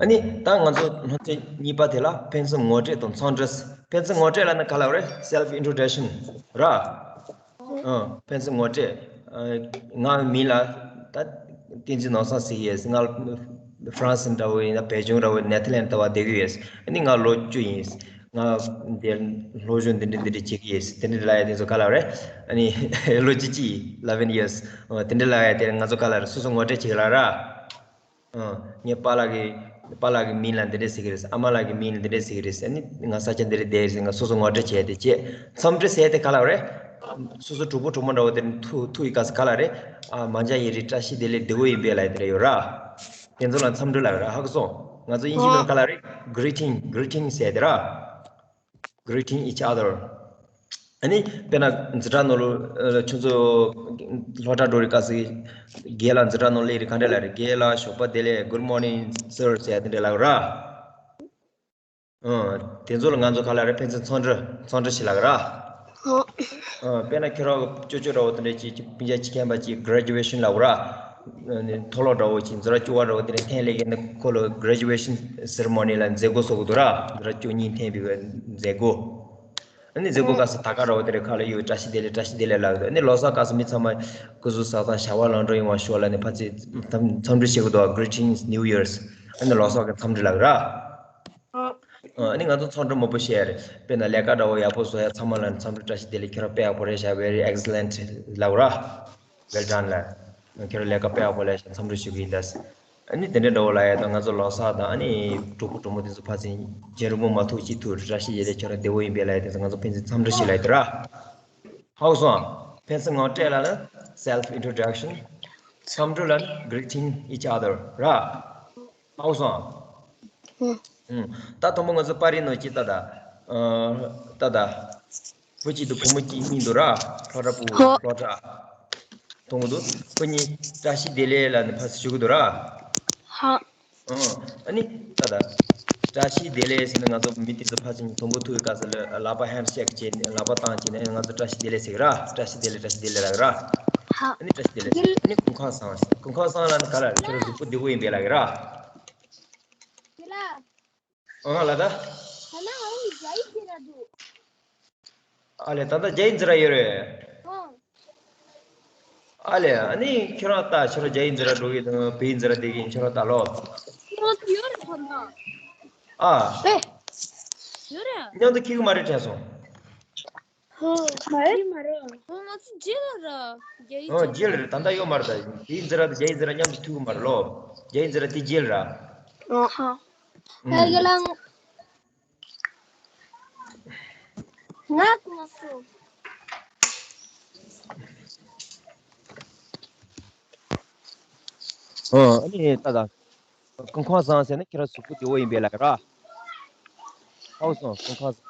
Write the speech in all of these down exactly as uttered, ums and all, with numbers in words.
ཨ་ནི་ད་ང་ཚོ་སློབ་ཚན་གཉིས་པ་དེ་ལ་ཕན་ཚུན་ངོ་སྤྲོད་དང་འཚམས་འདྲི། ཕན་ཚུན་ངོ་སྤྲོད་ལབ་ན་ག་ལབ་རེད། Self introduction ར། ཨ། ཕན་ཚུན་ངོ་སྤྲོད། ཨ། ང་མིང་ལ་ད་བསྟན་འཛིན་ནོར་བཟང་ཟེར་གྱི་ཡོད། ང་ཧྥ་རན་སི་འདྲ་བོ་ཡིན་ན། བལ་ཇམ་འདྲ་བོ། ནེ་ཐར་ལན་ཌི་ལྟ་བུ་བསྡད་ཀྱི་ཡོད། ཨ་ནི་ང་ལོ་བཅུ་ཡིན། ང་འདིར་སློབ་སྦྱོང་འདི་འདྲ་འདི་འདྲ་བྱེད་ཀྱི་ཡོད། དེ་འདྲ་ལབ་ཡ་དེ་ཚོ་ག་ལབ་རེད། ཨ་ནི་ལོ་བཅུ་གཅིག eleven years། ཨ། དེ་འདྲ་ལབ་ཡ་དེ་ང་ཚོ་ག་ལབ་རེད། སོ་སོ་ངོ་སྤྲོད་བྱེད་ཀྱི་ལབ་ར། ཨ། ངའི་པཱ་ལགས་ཀྱི་པཱ་ལགས་ཀྱི་མིང་ལ་འདི་འདྲ་ཟེར་གྱི་རེད། ཨ་མ་ལགས་ཀྱི་མིང་ལ་འདི་འདྲ་ཟེར་གྱི་རེད། ཨ་ནི་ང་ས་ཆ་འདི་རེད་བསྡད་ཟེར། ང་སོ་སོ་ངོ་སྤྲོད་བྱས་ཏེ་བྱས། འཚམས་འདྲི་ཟེར་ཏེ་ག་ལབ་རེད། སོ་སོ་གྲོགས་པོ་གྲོགས་མོ་འདྲ་བོ་དེ་ཐུག་ཐུག་ཡི་ག་ས་ག་ལབ་རེད། ཨ། མ་འཇའ་ཡིན་རེད། བཀྲ་ཤིས་བདེ་ལེགས། བདེ་པོ་ཡིན་པས་ལབ་ཡ་དེ་འདྲ་ཡོད་ར། དེ་ཚོ་ལ་འཚམས་འདྲི་ལབ་ར། ཧ་གོ་སོང་། ང་ཚོ་དབྱིན་ཇི་ནང་ག་ལབ་རེད། greeting greeting ཟེར་ཏེ་ར། greeting each other། ཨ་ནི་དཔེར་ན་འཛིན་གྲྭ་ནང་ལོ་ཨ། ཁྱོད་ཚོ་སློབ་གྲྭ་འགྲོ་རེད་ག་ཟེར། རྒན་ལགས་འཛིན་གྲྭ་ནང་སླེབས་རེད། ག་འདྲ་ལབ་རེད། རྒན་ལགས་ཞོགས་པ་བདེ་ལེགས། good morning sir ཟེར་ཡ་དེ་འདྲ་ལབ་ར། ཨ། དེ་ཚོ་ལ་ང་ཚོ་ག་ལབ་རེད། ཕན་ཚུན་འཚམས་འདྲི། འཚམས་འདྲི་ཞིག་ལབ་ར། ཨ། དཔེར་ན་ཁྱོད་རང་ཅོ་ཅོ་འདྲ་བོ་དེ་འདྲ་ཅིག་སྤུན་ཀྱག་ཅིག་མཁྱེན་པ་ཅིག་graduation ལབ་ར། ཨ་ནི་མཐོ་སློབ་འདྲ་བོ་ཅིག་འཛིན་གྲྭ་བཅུ་པ་འདྲ་བོ་དེ་འདྲ་ཐོན་སླེབས་ཀྱི་ན་ཁོ་ལ་graduation ceremony ལ་མཛད་སྒོ་བཟོ་གི་འདུག་ར། འཛིན་གྲྭ་བཅུ་གཉིས་ཐོན་པའི་མཛད་སྒོ། ཨ་ནི་མཛད་སྒོ་སྐབས་སུ་ད་ག་འདྲ་བོ་དེ་འདྲ་ཁ་ལ་ཡོད། བཀྲ་ཤིས་བདེ་ལེགས། བཀྲ་ཤིས་བདེ་ལེགས་ལབ་གི་འདུག་ཨ་ནི་ལོ་གསར་སྐབས་སུ་མི་ཚང་མ་སྐུ་གཟུགས་བཟང་དང་བྱ་བ་ལམ་འགྲོ་ཡོང་བ་ཤོག་ལབ་ནས་ཕར་ཚུར་འཚམས་འཚམས་འདྲི་བྱེད་གི་འདུག greetings New Year's། ཨ་ནི་ལོ་གསར་གི་འཚམས་འདྲི་ལབ་གི་ར། ཨ་ནི་ང་ཚོ་འཚམས་འདྲི་མང་པོ་བཤད་ཡ་རེད། དཔེར་ན་ལས་ཀ་འདྲ་བོ་ཡག་པོ་བཟོ་ཡ་ཚང་མ་ལ་འཚམས་འདྲི། བཀྲ་ཤིས་བདེ་ལེགས། ཁྱོད་རང་དཔེ་ཡག་པོ་རེད་ཤག very excellent ལབ་ར། well done ལབ། ཁྱོད་རང་ལས་ཀ་དཔེ་ཡག་པོ་ལས་ཤག་འཚམས་འདྲི་ཞུ་གི་ཡིན་ད། ཨ་ནི་དེ་འདྲ་འདྲ་བོ་ལབ་ཡ་དང་། ང་ཚོ་ལོ་གསར་དང་ཨ་ནི་གྲོགས་པོ་གྲོགས་མོ་དེ་ཚོ་ཕར་ཚུར་རྒྱུན་རིང་པོ་མ་ཐུག་ཅིག་ཐུག་བཀྲ་ཤིས་བདེ་ལེགས། ཁྱོད་རང་བདེ་པོ་ཡིན་པས་ལབ་ཡ་དེ་ཚོ་ང་ཚོ་ཕན་ཚུན་འཚམས་འདྲི་ཞིག་ལབ་ཡ་དེ་ར། ཧ་གོ་སོང་ཨ། ཕན་ཚུན་ངོ་སྤྲོད་ལབ་ན་self introduction། འཚམས་འདྲི་ལབ་ན་greeting each other ར། ཧ་གོ་སོང་ཨ། ཨུ། ད་དང་པོ་ང་ཚོ་པར་རིས་ནང་གཅིག་ལྟ་ད། ཨ། ལྟ་ད། བུ་གཅིག་དང་བུ་མོ་གཅིག་གཉིས་འདུག་ར། སློབ་གྲྭ་ཕྲུ་གུ། ཧོ། སློབ་གྲྭ། མཐོང་གི་འདུག་ཁོ་གཉིས་བཀྲ་ཤིས་བདེ་ལེགས་ལབ་ནས་ཕར་ཚུར་ཞུ་གི་འདུག་ར། ཧ། ཨང་། ཨ་ནི་ད་ལྟ་བཀྲ་ཤིས་བདེ་ལེགས་ཟེར་ནས་ང་ཚོ་མི་དེ་ཚོ་ཕར་ཕྱིན་དང་པོ་ཐུག་པའི་སྐབས་སུ་ལ་ལག་པ་ཧེན་ཌི་ཤེག་བྱས་ནས་ལག་པ་བཏང་བྱས་ནས་ང་ཚོ་བཀྲ་ཤིས་བདེ་ལེགས་ཟེར་གི་ར། བཀྲ་ཤིས་བདེ་ལེགས། བཀྲ་ཤིས་བདེ་ལེགས་ལབ་གི་ར། ཧ། ཨ་ནི་བཀྲ་ཤིས་བདེ་ལེགས། ཨ་ནི་སྐུ་ཁམས་བཟང་། སྐུ་ཁམས་བཟང་ལབ་ནས་ག་ལབ་རེད། ཁྱོད་རང་གཟུགས་པོ་བདེ་པོ་ཡིན་པས་ལབ་གི་ར། ཨང་། ལ་ད། ཨ་ལས། ད་ལྟ་རྒྱ་ཡིག་འཛིན་ར་ཡོད་རེད། ཨ་ལས། ཨ་ནི་ཁྱོད་རང་ལྟ། ཁྱོད་རང་རྒྱ་ཡིག་འཛིན་ར་འགྲོ་གི་དང་བོད་ཡིག་འཛིན་ར་བསྡད་ཀྱི་ཡིན། ཁྱོད་རང་ལྟ་ལོ། ཨ། མཉམ་དུ་འཁྱེར་གྱི་མ་རེད་དྲན་སོང་། ཧོ། མ་རེད། མ་རེད། ཨོ། ང་ཚོ་རྗེས་ལ་ར། རྒྱ་ཡིག་ཨོ། རྗེས་ལ་རེད། ད་ལྟ་ཡོད་མ་རེད། ད་དེའི་འཛིན་ར་དང་རྒྱ་ཡིག་འཛིན་ར་མཉམ་དུ་ཐུག་གི་མ་རེད་ལོ། རྒྱ་ཡིག་འཛིན་ར་དེ་རྗེས་ལ་ར། ཨོ། ཧ། ཨུམ། ད་ཡོད་ལ། ང་ང་སོ། ཨོ། ཨ་ནི་ད་ད། སྐུ་ཁམས་བཟང་ཟེར་ན་ཁྱེད་རང་གཟུགས་པོ་བདེ་པོ་ཡིན་པས་ལབ་ར། ཧ་གོ་སོང་། སྐུ་ཁམས་བཟང་།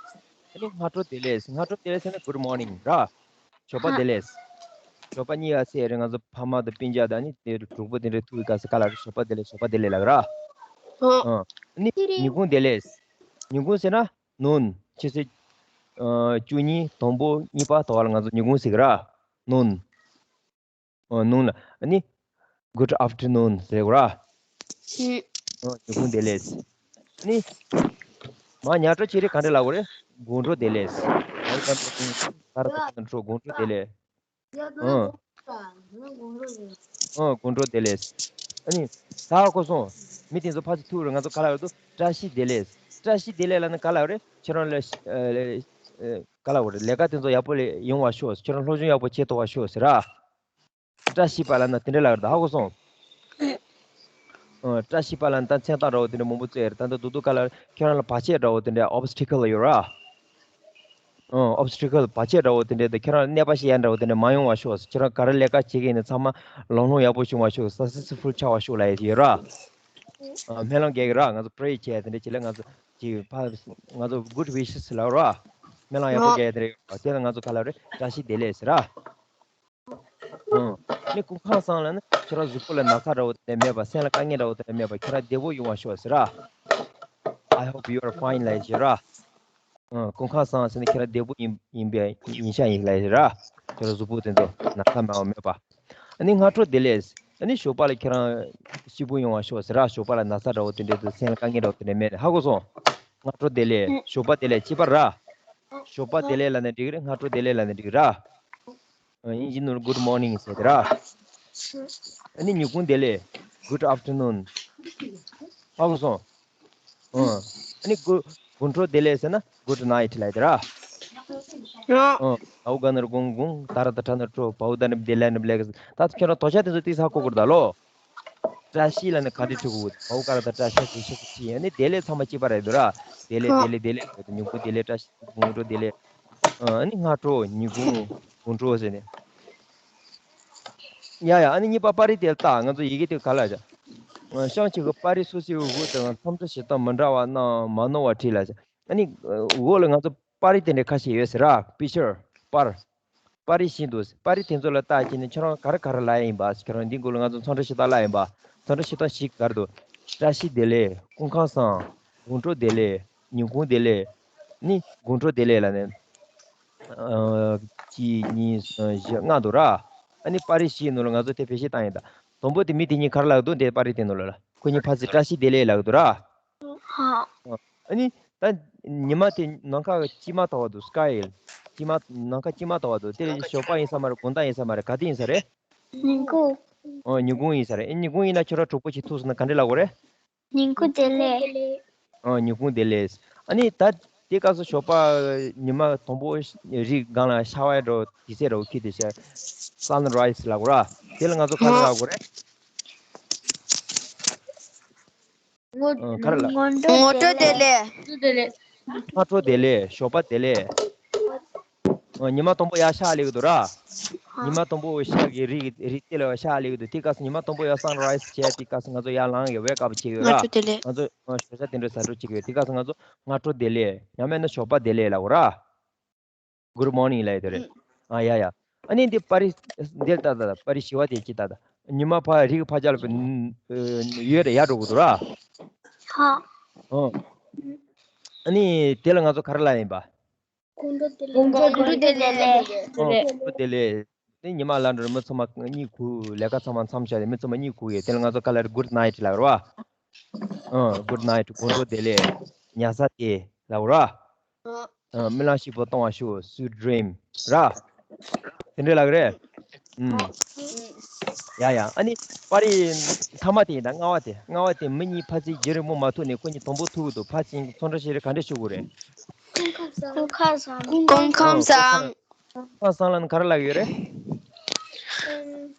ཨ་ནི་སྔ་དྲོ་བདེ་ལེགས། སྔ་དྲོ་བདེ་ལེགས་ཟེར་ན་good morning ར། ཞོགས་པ་བདེ་ལེགས། ཞོགས་པ་གཉིས་ཀ་ཟེར་རེད། ང་ཚོ་ཕ་མ་དང་སྤུན་ཀྱག་དང་ཨ་ནི་དེ་གྲོགས་པོ་དེ་འདྲ་ཐུག་པའི་སྐབས་སུ་ག་ལབ་རེད། ཞོགས་པ་བདེ་ལེགས། ཞོགས་པ་བདེ་ལེགས་ལབ་ར། ཨ་ནི་ཉིན་གུང་བདེ་ལེགས། ཉིན་གུང་ཟེར་ན་noon། ཆུ་ཚོད་ཨ་བཅུ་གཉིས། དང་པོ། གཉིས་པ། དང་པོ་ལ་ང་ཚོ་ཉིན་གུང་ཟེར་གི་ར། noon། ཨ། noon ལ། ཨ་ནི་good afternoon ཟེར་དགོས་ར། ཨ། ཉིན་གུང་བདེ་ལེགས། ཨ་ནི་མར་ཉལ་འགྲོ་བྱེད་དུས་ག་འདྲ་ལབ་དགོས་རེད། དགོང་དྲོ་བདེ་ལེགས། ད་ལྟ་དགོང་དྲོ་བདེ་ལེགས། ཨ། ཨ། དགོང་དྲོ་བདེ་ལེགས། ཨ་ནི་ད་ཧ་གོ་སོང་། མི་དེ་ཚོ་ཕར་ཚུར་ཐུག་རེད། ང་ཚོ་ག་ལབ་རེད་འདུག་བཀྲ་ཤིས་བདེ་ལེགས། བཀྲ་ཤིས་བདེ་ལེགས་ལབ་ན་ག་ལབ་རེད། ཁྱེད་རང་ལ་ཨ་ཨ་ག་ལབ་དགོས་རེད། ལས་ཀ་དེ་ཚོ་ཡག་པོ་ལས་ཡོང་བ་ཤོག་ཁྱེད་རང་སློབ་སྦྱོང་ཡག་པོ་བྱེད་ཐུབ་པ་ཤོག་ཟེར་ར། བཀྲ་ཤིས་པ་ལབ་ན་དེ་འདྲ་ལབ་རེད། ད་ཧ་གོ་སོང་། ཨ། བཀྲ་ཤིས་པ་ལབ་ན་ད་མཚན་རྟགས་འདྲ་བོ་དེ་འདྲ་མང་པོ་བཙལ་རེད། ད་ལྟ་རྡོག་རྡོག་ག་ལ་ཁྱོད་རང་ལ་བར་ཆད་འདྲ་བོ་དེ་འདྲ་obstacle ཡོད་ར། ཨ། obstacle བར་ཆད་འདྲ་བོ་དེ་འདྲ་དང་ཁྱོད་རང་ལ་གནོད་པ་བྱེད་ཡ་འདྲ་བོ་དེ་འདྲ་མ་ཡོང་བ་ཤོག་ཁྱོད་རང་ག་རེ་ལས་ཀ་བྱེད་ཀྱི་ཡིན་ན་ཚང་མ་ལམ་ལྷོང་ཡག་པོ་བྱུང་བ་ཤོག successful ཆགས་པ་ཤོག་ལབ་ཡ་ཡོད་ར། ཨ། སྨོན་ལམ་རྒྱག་གི་ར། ང་ཚོ་pray བྱས་དེ་འདྲ་བྱེད་ལ་ང་ཚོ་ཅིག་ཕ་ང་ཚོ་good wishes ལབ་ར། སྨོན་ལམ་ཡག་པོ་རྒྱག་ཡ་དེ་འདྲ་ཡོད་ར། དེ་ལ་ང་ཚོ་ག་ལབ་རེད། བཀྲ་ཤིས་བདེ་ལེགས་ཟེར་ར། ཨང་། ནི་སྐུ་ཁམས་བཟང་ལབ་ན་ཁྱོད་རང་གཟུགས་པོ་ལ་ན་ཚ་འདྲ་བོ་དེ་མེད་པ། སེམས་ལ་དཀའ་ངལ་འདྲ་བོ་དེ་མེད་པ། ཁྱོད་རང་བདེ་པོ་ཡོང་བ་ཤོག་ཟེར་ར། I hope you are fine ལབ་ཡ་ཡོད་ར། ཨང་། སྐུ་ཁམས་བཟང་ཟེར་ནས་ཁྱོད་རང་བདེ་པོ་ཡིན་ཡིན་པའི་ཡིན་ཤག་ཡིན་ལབ་ཡ་ཡོད་ར། ཁྱོད་རང་གཟུགས་པོ་དེ་ཚོ་ན་ཚ་མེད་པ་མེད་པ། ཨ་ནི་སྔ་དྲོ་བདེ་ལེགས། ཨ་ནི་ཞོགས་པ་ལ་ཁྱེད་རང་སྐྱིད་པོ་ཡོང་བ་ཤོག་ཟེར་ར། ཞོགས་པ་ལ་ན་ཚ་འདྲ་བོ་དེ་འདྲ་དུ་སེམས་ལ་དཀའ་ངལ་འདྲ་བོ་དེ་འདྲ་མེད་ནས། ཧ་གོ་སོང་། སྔ་དྲོ་བདེ་ལེགས། ཞོགས་པ་བདེ་ལེགས། གཅིག་པ་ར། ཞོགས་པ་བདེ་ལེགས་ལབ་ན་འགྲིག་གི་རེད། སྔ་དྲོ་བདེ་ལེགས་ལབ་ན་འགྲིག་གི་ར། ཨིན་ཇི་ནོར་good morning ཟེར་དེ་ར། ཨ་ནི་ཉིན་གུང་བདེ་ལེགས། Good afternoon། ཧ་གོ་སོང་། ཨ་ནི་དགུ་དགུན་དྲོ་བདེ་ལེགས་ཟེར་ན་good night ལབ་དེ་ར། ཨ་ཨའུ་ག་ནར་གུང་གུང་ད་ར་ད་ཁྲ་ནར་ཁྲོ་བའུ་ད་ནི་བདེ་ལེགས་ནི་བདེ་ལེགས། ད་ཁྱོད་རང་དོ་ཤ་དེ་ཚོ་ཏིག་ཧ་གོ་དགོས་ད་ལོ། བཀྲ་ཤིས་ལབ་ནི་ག་འདྲ་ཁྲིད་དགོས། བའུ་ག་ར་ད་བཀྲ་ཤིས་བདེ་ཤིས་ཁྲིད། ཨ་ནི་བདེ་ལེགས་ཚང་མ་གཅིག་པ་རེད་འདུག་ར། བདེ་ལེགས་བདེ་ལེགས་བདེ་ལེགས། ཉིན་གུང་བདེ་ལེགས། བཀྲ་ཤིས། དགུན་དྲོ་བདེ་ལེགས། ཨ་ནི་སྔ་དྲོ་ཉིན་གུང་དགུན་དྲོ་ཟེར་ནས། ཡ་ཡ། ཨ་ནི་གཉིས་པ་པར་རིས་དེ་ལ་ལྟ། ང་ཚོ་ཡི་གེ་དེ་ག་ལ་བཞག་ཤང་ཆེ་གི་པར་རིས་སོ་སོའི་འོག་དང་འཚམས་འདྲི་ཞུ་སྟངས་མི་འདྲ་བ་རྣམས་མ་ནོར་བ་བྲིས་ལ་བཞག་ཨ་ནི་འོག་ལ་ང་ཚོ་པར་རིས་དེ་འདྲ་ཁ་ཤས་ཡོད་ཟེར་ར། པིག་ཅར། པར། པར་རིས་ཤིག་འདུག་པར་རིས་དེ་ཚོ་ལ་ལྟ་བྱས་ནས་ཁྱོད་རང་ག་རེ་ག་རེ་ལབ་ཡ་ཡིན་པ། ཁྱོད་རང་འདི་འགོ་ལ་ང་ཚོ་འཚམས་འདྲི་ཞུ་སྟངས་ལབ་ཡིན་པ། འཚམས་འདྲི་ཞུ་སྟངས་ཤིག་ག་རེ་འདུག་བཀྲ་ཤིས་བདེ་ལེགས། སྐུ་ཁམས་བཟང་། དགུན་དྲོ་བདེ་ལེགས། ཉིན་གུང་བདེ་ལེགས། ཨ་ནི་དགུན་དྲོ་བདེ་ལེགས་ལབ་ནས། ཨ། གཅིག་གཉིས་གསུམ་བཞི་ལྔ་འདུག་ར། ཨ་ནི་པར་རིས་བཞིའི་ནང་ལ་ང་ཚོ་དེ་བེད་སྤྱོད་བཏང་ཡིན་ད། དང་པོ་དེ་མི་དེ་གཉིས་ག་རེ་ལབ་འདུག་དེ་པར་རིས་དེ་ནང་ལ་ལ། ཁོ་གཉིས་ཕར་ཚུར་བཀྲ་ཤིས་བདེ་ལེགས་ལབ་འདུག་ར། ཧ། ཨ་ནི་ད་ཉི་མ་དེ་ནམ་མཁའ་དཀྱིལ་མ་ལྟ་བུ་འདུག་སྐའི། དཀྱིལ་མ། ནམ་མཁའ་དཀྱིལ་མ་ལྟ་བུ་འདུག་དེ་ཞོགས་པ་ཡིན་ས་མ་རེད། དགོང་དག་ཡིན་ས་མ་རེད། ག་དུས་ཡིན་ས་རེད། ཉིན་གུང་། ཨོ། ཉིན་གུང་ཡིན་ས་རེད། ཨ་ཉིན་གུང་ཡིན་ན་ཁྱོད་རང་གྲོགས་པོ་ཞིག་ཐུག་སོང་ན་ག་འདྲ་ལབ་དགོས་རེད། ཉིན་གུང་བདེ་ལེགས། ཨ། ཉིན་གུང་བདེ་ལེགས། ཨ་ནི་ད་དེ་སྐབས་སུ་ཞོགས་པ་ཉི་མ་དང་པོ་རི་སྒང་ལ་ཤ་བ་འདྲ་དེ་ཚེ་འདྲ་ཁྱི་དེ་ཤ་sunrise ལབ་དགོས་ར། དེ་ལ་ང་ཚོ་ག་རེ་ལབ་དགོས་རེད། ཨ། ག་རེ་ལབ། ངོ་སྤྲོད་བདེ་ལེགས། སྔ་དྲོ་བདེ་ལེགས། ཞོགས་པ་བདེ་ལེགས། ཨ། ཉི་མ་དང་པོ་ཡར་ཤར་སླེབས་ཀྱི་འདུག་ར། ཉི་མ་དང་པོ་ཤར་གྱི་རི་རི་རྩེ་ལ་ཤར་སླེབས་ཀྱི་འདུག་དེ་སྐབས་སུ་ཉི་མ་དང་པོ་ཡར་sunrise བྱས། དེ་སྐབས་སུ་ང་ཚོ་ཡར་ལངས་ཡོད། wake up བྱས་ཡོད་ར། སྔ་དྲོ་བདེ་ལེགས། ང་ཚོ་ཞོགས་ཇ་དེ་འདྲ་ཟ་འགྲོ་བྱེད་ཀྱི་ཡོད། དེ་སྐབས་སུ་ང་ཚོ་སྔ་དྲོ་བདེ་ལེགས། ཡང་མིན་ན་ཞོགས་པ་བདེ་ལེགས་ལབ་དགོས་ར། good morning ལབ་ཡ་དེ་རེད། ཨ། ཡ་ཡ། ཨ་ནི་འདི་པར་རིས་འདིར་ལྟ་ད། པར་རིས་བཞི་པ་དེ་ཅིག་ལྟ་ད། ཉི་མ་ཕར་རི་གི་ཕར་ཕྱོགས་ལ་ཡོད་རེད། ཡར་འགྲོ་གི་འདུག་ར། ཧ། ཨོ། ཨ་ནི་དེ་ལ་ང་ཚོ་ག་རེ་ལབ་ཡིན་པ། དགོང་དྲོ་བདེ་ལེགས། དགོང་དྲོ་བདེ་ལེགས། ཨོ། དགོང་དྲོ་བདེ་ལེགས། དེ་ཉི་མ་ལ་འགྲོ་རེད། མི་ཚང་མ་གཉིད་ཁུག་ལས་ཀ་ཚང་མ་མཚམས་བཞག་ནས་མི་ཚང་མ་གཉིད་ཁུག་ཡོད། དེ་ལ་ང་ཚོ་ག་ལ་རེད། good night ལབ་རེད་བ། ཨ། good night དགོང་དྲོ་བདེ་ལེགས། ཉལ་ས་དེ་ལབ་ར། ཨ། རྨི་ལམ་སྐྱིད་པོ་གཏོང་བ་ཤོག sweet dream ར། དེ་འདྲ་ལབ་གི་རེད། ཨུམ། ཡ་ཡ། ཨ་ནི་པར་རིས་མཐའ་མ་དེ་ཡིན་ད། ལྔ་པ་དེ། ལྔ་པ་དེ་མི་གཉིས་ཕར་ཚུར་རྒྱུན་རིང་པོ་མ་ཐུག་ནས་ཁོ་གཉིས་དང་པོ་ཐུག་འདུག་ཕར་ཕྱིན་འཚམས་འདྲི་ཞུ་རེ་ག་འདྲ་ཞུ་དགོས་རེད། སྐུ་ཁམས་བཟང་། སྐུ་ཁམས་བཟང་། སྐུ་ཁམས་བཟང་ལབ་ན་ག་རེ་ལབ་ཡོད་རེད། ཨུམ།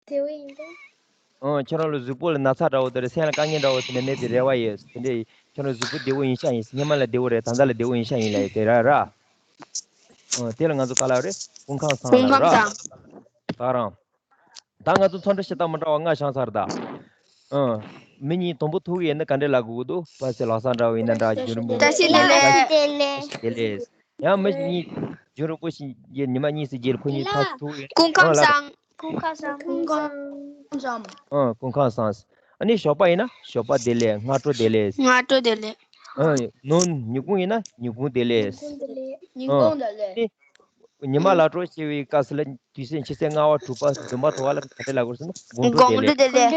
བདེ་པོ་ཡིན་ད། ཨོ། ཁྱོད་རང་ལ་གཟུགས་པོ་ལ་ན་ཚ་འདྲ་བོ་དེ་རེད། སེམས་ལ་དཀའ་ངལ་འདྲ་བོ་དེ་འདྲ་མེད་པའི་རེ་བ་ཡོད། དེ་འདྲ་ཁྱོད་རང་གཟུགས་པོ་བདེ་པོ་ཡིན་ཤག་ཡིན། སྔོན་མ་ལ་བདེ་པོ་རེད། ད་ལྟ་ལ་བདེ་པོ་ཡིན་ཤག་ཡིན་ལབ་ཡ་དེ་ར་ར། ཨོ། དེ་ལ་ང་ཚོ་ག་ལབ་རེད། སྐུ་ཁམས་བཟང་ལབ་ར། སྐུ་ཁམས་བཟང་། ད་རང་། ད་ང་ཚོ་འཚམས་འདྲི་ཞུ་སྟངས་མི་འདྲ་བ་ལྔ་བྱུང་ཚར་ད། ཨོ། མི་གཉིས་དང་པོ་ཐུག་ཡོད་ན་ག་འདྲ་ལབ་དགོས་འདུག་ཕར་ཚུར་ལྷག་བསམ་འདྲ་བོ་ཡིན་ན་འདྲ། རྒྱུན་རིང་པོ། བཀྲ་ཤིས་བདེ་ལེགས། བཀྲ་ཤིས་བདེ་ལེགས། བདེ་ལེགས། ཡང་མི་གཉིས་རྒྱུན་རིང་པོ་ཞིག་རྗེས་ཉི་མ་གཉིས་སུ་རྗེས་ཁོ་གཉིས་ཕར་ཐུག་ཡོད། སྐུ་ཁམས་ཨོ་ལ། བཟང་། སྐུ་ཁམས་བཟང་། སྐུ་ཁམས་བཟང་། ཨ། སྐུ་ཁམས་བཟང་། ཨ་ནི་ཞོགས་པ་ཡིན་ན་ཞོགས་པ་བདེ་ལེགས། སྔ་དྲོ་བདེ་ལེགས། སྔ་དྲོ་བདེ་ལེགས། ཨ། ནུབ། ཉིན་གུང་ཡིན་ན་ཉིན་གུང་བདེ་ལེགས། ཉིན་གུང་བདེ་ལེགས། ཉིན་གུང་བདེ་ལེགས། ཨ་ནི་ཉི་མ་ལ་དྲོ་ཆེ་བའི་སྐབས་སུ་ལ་དུས་ཚོད་ཕྱི་ཚེས་ལྔ་པ་དྲུག་པ་བདུན་པ་དོ་པ་ལ་ག་འདྲ་ལབ་དགོས་ཟེར་ན་དགོང་དྲོ་བདེ་ལེགས། དགོང་དྲོ་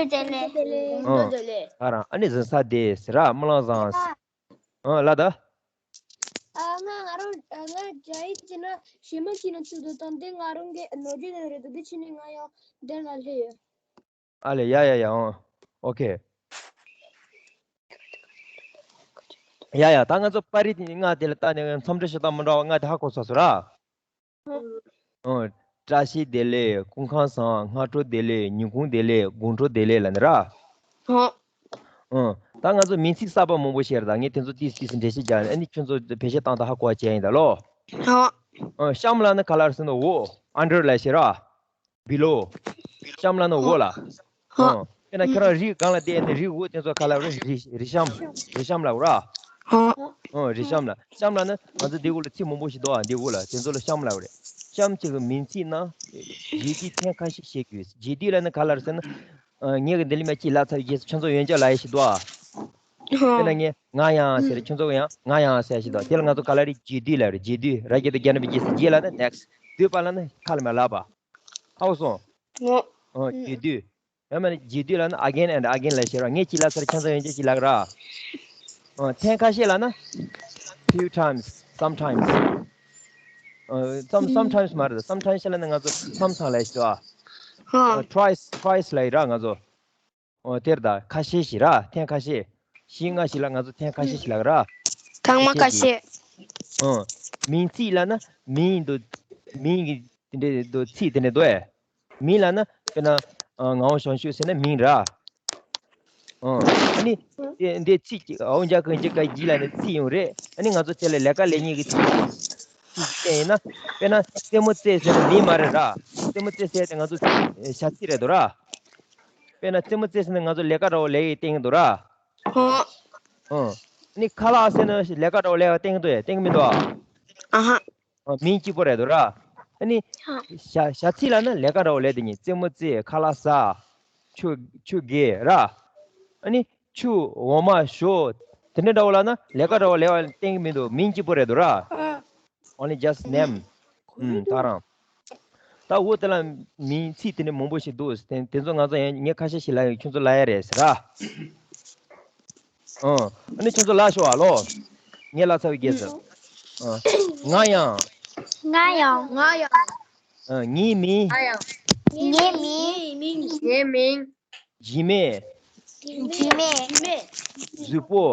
བདེ་ལེགས། དགོང་དྲོ་བདེ་ལེགས། ཨ། ཨ་ནི་གཟན་ས་བདེ་ཟེར་ར། རྨི་ལམ་བཟང་། ཨ། ལ་ད། ཨ། ང་ང་རང་ང་རྒྱ་ཡིག་བྱས་ན་ཞེ་མ་ཅིག་ན་ཚུད་འདུག་དང་དེ་ང་རང་གི་ནོར་རྒྱུ་དེ་རེད་འདུག་དེ་ཕྱི་ནས་ང་ཡང་འདིར་ལ་སླེབས་ཡོད། ཨ་ལེ། ཡ་ཡ་ཡ། ཨོ། ཨོ་ཁེ། ཡ་ཡ། ད་ང་ཚོ་པར་རིས་དེ་ལྔ་དེ་ལ་ལྟ་ནས་འཚམས་འདྲི་ཞུ་སྟངས་མི་འདྲ་བ་ལྔ་དེ་ཧ་གོ་ཚར་སོང་ར། ཨོ། བཀྲ་ཤིས་བདེ་ལེགས། སྐུ་ཁམས་བཟང་། སྔ་དྲོ་བདེ་ལེགས། ཉིན་གུང་བདེ་ལེགས། དགོང་དྲོ་བདེ་ལེགས་ལབ་ནི་ར། ཨོ། ཨོ། ད་ང་ཚོ་མིང་ཚིག་གསར་པ་མང་པོ་བཤད་ར། ད་ངས་དེ་ཚོ་ཏིས་ཏིས་འགྲེལ་བཤད་རྒྱག་ཨ་ནི་ཁྱོད་ཚོ་བེད་སྤྱོད་བཏང་ད་ཧ་གོ་བ་བྱས་ཡིན་ད་ལོ། ཨོ། ཨོ། གཤམ་ལབ་ན་ག་ལ་རེད་ཟེར་ན་འོག under ལབ་བྱས་ར། below། གཤམ་ལབ་ན་འོག་ལ། ཧོ། ཨོ། དཔེར་ན་ཁྱོད་རང་རིའི་སྒང་ལ་བསྡད་ནས་རིའི་འོག་དེ་ཚོ་ག་ལབ་རེད། རི་རི་གཤམ། རི་གཤམ་ལབ་ར། ཧོ། ཨོ། རི་གཤམ་ལ། གཤམ་ལབ་ན་ང་ཚོ་འདི་འོག་ལ་ཚིག་མང་པོ་ཞིག་འདུག་ཨ། འདི་འོག་ལ། དེ་ཚོ་ལ་གཤམ་ལབ་རེད། གཤམ་གཅིག་གི་མིང་ཚིག་ནང་རྗེས་ཟློས་ཐེངས་ཁ་ཤས་བཤད་ཀྱི་ཡོད། རྗེས་ཟློས་ལབ་ན་ག་ལབ་རེད་ཟེར་ན། ཨ། ངས་གི་འདི་ལ་མ་ཅིག་ལབ་ཚར་རྗེས་སུ་ཁྱོད་ཚོ་ཡོན་ཆབ་ལབ་ཡ་ཞིག་འདུག་ཨ། ཧོ། དཔེར་ན་ངས་ང་ཡང་ཟེར། ཁྱོད་ཚོ་ཡང་ང་ཡང་ཟེར་ཡ་ཞིག་འདུག་དེ་ལ་ང་ཚོ་ག་ལབ་རེད། རྗེས་ཟློས་ལབ་རེད། རྗེས་ཟློས། ར་གི་གུ་རྒྱ་ན་པའི་རྗེས་སུ་རྗེས་ལབ་ན་next། ཟློས་པ་ལབ་ན་ཁ་ལ་མ་ལབ་པ། ཧ་གོ་སོང་། ངོ་། ཨོ་རྒྱས་བསྡུས། ཡང་མིན་ན་རྒྱས་བསྡུས་ལབ་ན་again and again ལབ་ཤེས་ར། ངས་གཅིག་ལབ་ཚར་ཁྱེད་ཚོ་ཡང་གཅིག་ལབ་ར། ཨོ་ཐེངས་ཁ་ཤས་ལབ་ན་few times, sometimes. ཨོ་some- sometimes མ་རེད། sometimes ལབ་ན་ང་ཚོ་མཚམས་མཚམས་ལབ་ཤེས་ར། ཨོ་twice, twice ལབ་ཡིན་ར་ང་ཚོ། ཨོ་དེར་ད་ཁ་ཤས་ཤིག་ར། ཐེངས་ཁ་ཤས། བཞི་ལྔ་ཞིག་ལ་ང་ཚོ་ཐེངས་ཁ་ཤས་ཤིག་ལབ་ར། ཐེངས་མ་ཁ་ཤས། ཨོ། མིང་ཚིག་ལབ་ན་མིང་འདུག་མིང་གི་དེ་འདྲས་འདུག་ཚིག་དེ་འདྲས་འདུག་ཨེ། མིང་ལབ་ན་དཔེར་ན་ཨ་ངག་དབང་བྱང་ཆུབ་ཟེར་ན་མིང་ར། ཨོ། ཨ་ནི་དེ་འདི་ཚིག་ཅིག་ཨའོ་འཇའ་ཀུན་གྱི་ཀ་གི་ལབ་ནས་ཚིག་ཡོང་རེད། ཨ་ནི་ང་ཚོ་དེ་ལ་ལས་ཀ་ལས་མཁན་གྱི་ཚིག་ཅིག་བསྟན་ཡིན་ན། དཔེར་ན་རྩེད་མོ་རྩེ་ཟེར་ན་མིང་མ་རེད་ར། རྩེད་མོ་རྩེ་ཟེར་དེ་ང་ཚོ་བྱ་ཚིག་རེད་འདུག་ར། དཔེར་ན་རྩེད་མོ་རྩེ་ཟེར་ན་ང་ཚོ་ལས་ཀ་འདྲ་བོ་ལས་ཡི་སྟེང་དུ་ར། ཧོ། ཨོ། ནི་ཁ་ལག་ཟེར་ན་ལས་ཀ་འདྲ་བོ་ལས་ཡི་སྟེང་དུ་ཡ་སྟེང་མི་འདུག་ཨ། ཨ་ཧ། ཨོ་མིང་གཅིག་པོ་རེད་འདུག་ར། ཨ་ནི། ཧ། བྱ་བྱ་ཚིག་ལབ་ན་ལས་ཀ་འདྲ་བོ་ལས་དེ་ཉིད་རྩེད་མོ་རྩེ་ཁ་ལག་ཟ། ཆུ་ཆུ་རྐྱལ་ར། ཨ་ནི་ཆུ་འོ་མ་ཞོ། དེ་འདྲ་འདྲ་བོ་ལབ་ན་ལས་ཀ་འདྲ་བོ་ལས་པ་སྟེང་མི་འདུག་མིང་གཅིག་པོ་རེད་འདུག་ར། ཨ། Only just name. ཨུམ། ད་རང་། ད་འོ་དེ་ལ་མིང་ཚིག་དེ་འདྲ་མང་པོ་ཞིག་འདུག་དེ་དེ་ཚོ་ང་ཚོ་ཡང་ངས་ཁ་ཤས་ཤིག་ལབ་ཡོད། ཁྱོད་ཚོ་ལབ་ཡ་རེད་ཟེར་ར། ཨོ། ཨ་ནི་ཁྱོད་ཚོ་ལབ་ཤོག་ཨ་ལོ། ངས་ལབ་ཚར་བའི་རྗེས་སུ། ཨོ། ང་ཡང་། ང་ཡང་། ང་ཡང་། ཨ། ངའི་མིང་། ངའི་མིང་། ངའི་མིང་། འཇིགས་མེད། འཇིགས་མེད། གཟུགས་པོ།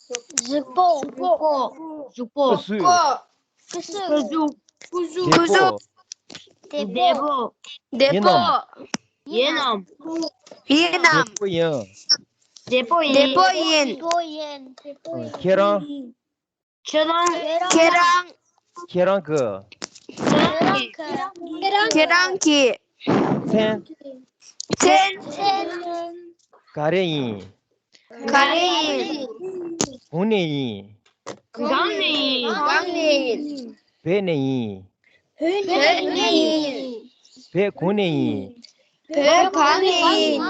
གཟུགས་པོ། གཟུགས་པོ། སྐུ་གཟུགས། སྐུ་གཟུགས། སྐུ་གཟུགས། བདེ་པོ། བདེ་པོ། བདེ་པོ། ཡིན་ནམ། ཡིན་ནམ། ཡིན་ནམ། བདེ་པོ་ཡིན། བདེ་པོ་ཡིན། བདེ་པོ་ཡིན། ཁྱེད་རང་། ཁྱེད་རང་། ཁྱེད་རང་། ཁྱེད་རང་གི། ཁྱེད་རང་གི། ཁྱེད་རང་གི། མཚན། མཚན། ག་རེ་ཡིན། ག་རེ་ཡིན། གང་ནས་ཡིན། གང་ནས་ཡིན། གང་ནས་ཡིན། བོད་ནས་ཡིན། བོད་ནས་ཡིན། བོད་གང་ནས་ཡིན། བོད་གང་ནས་ཡིན།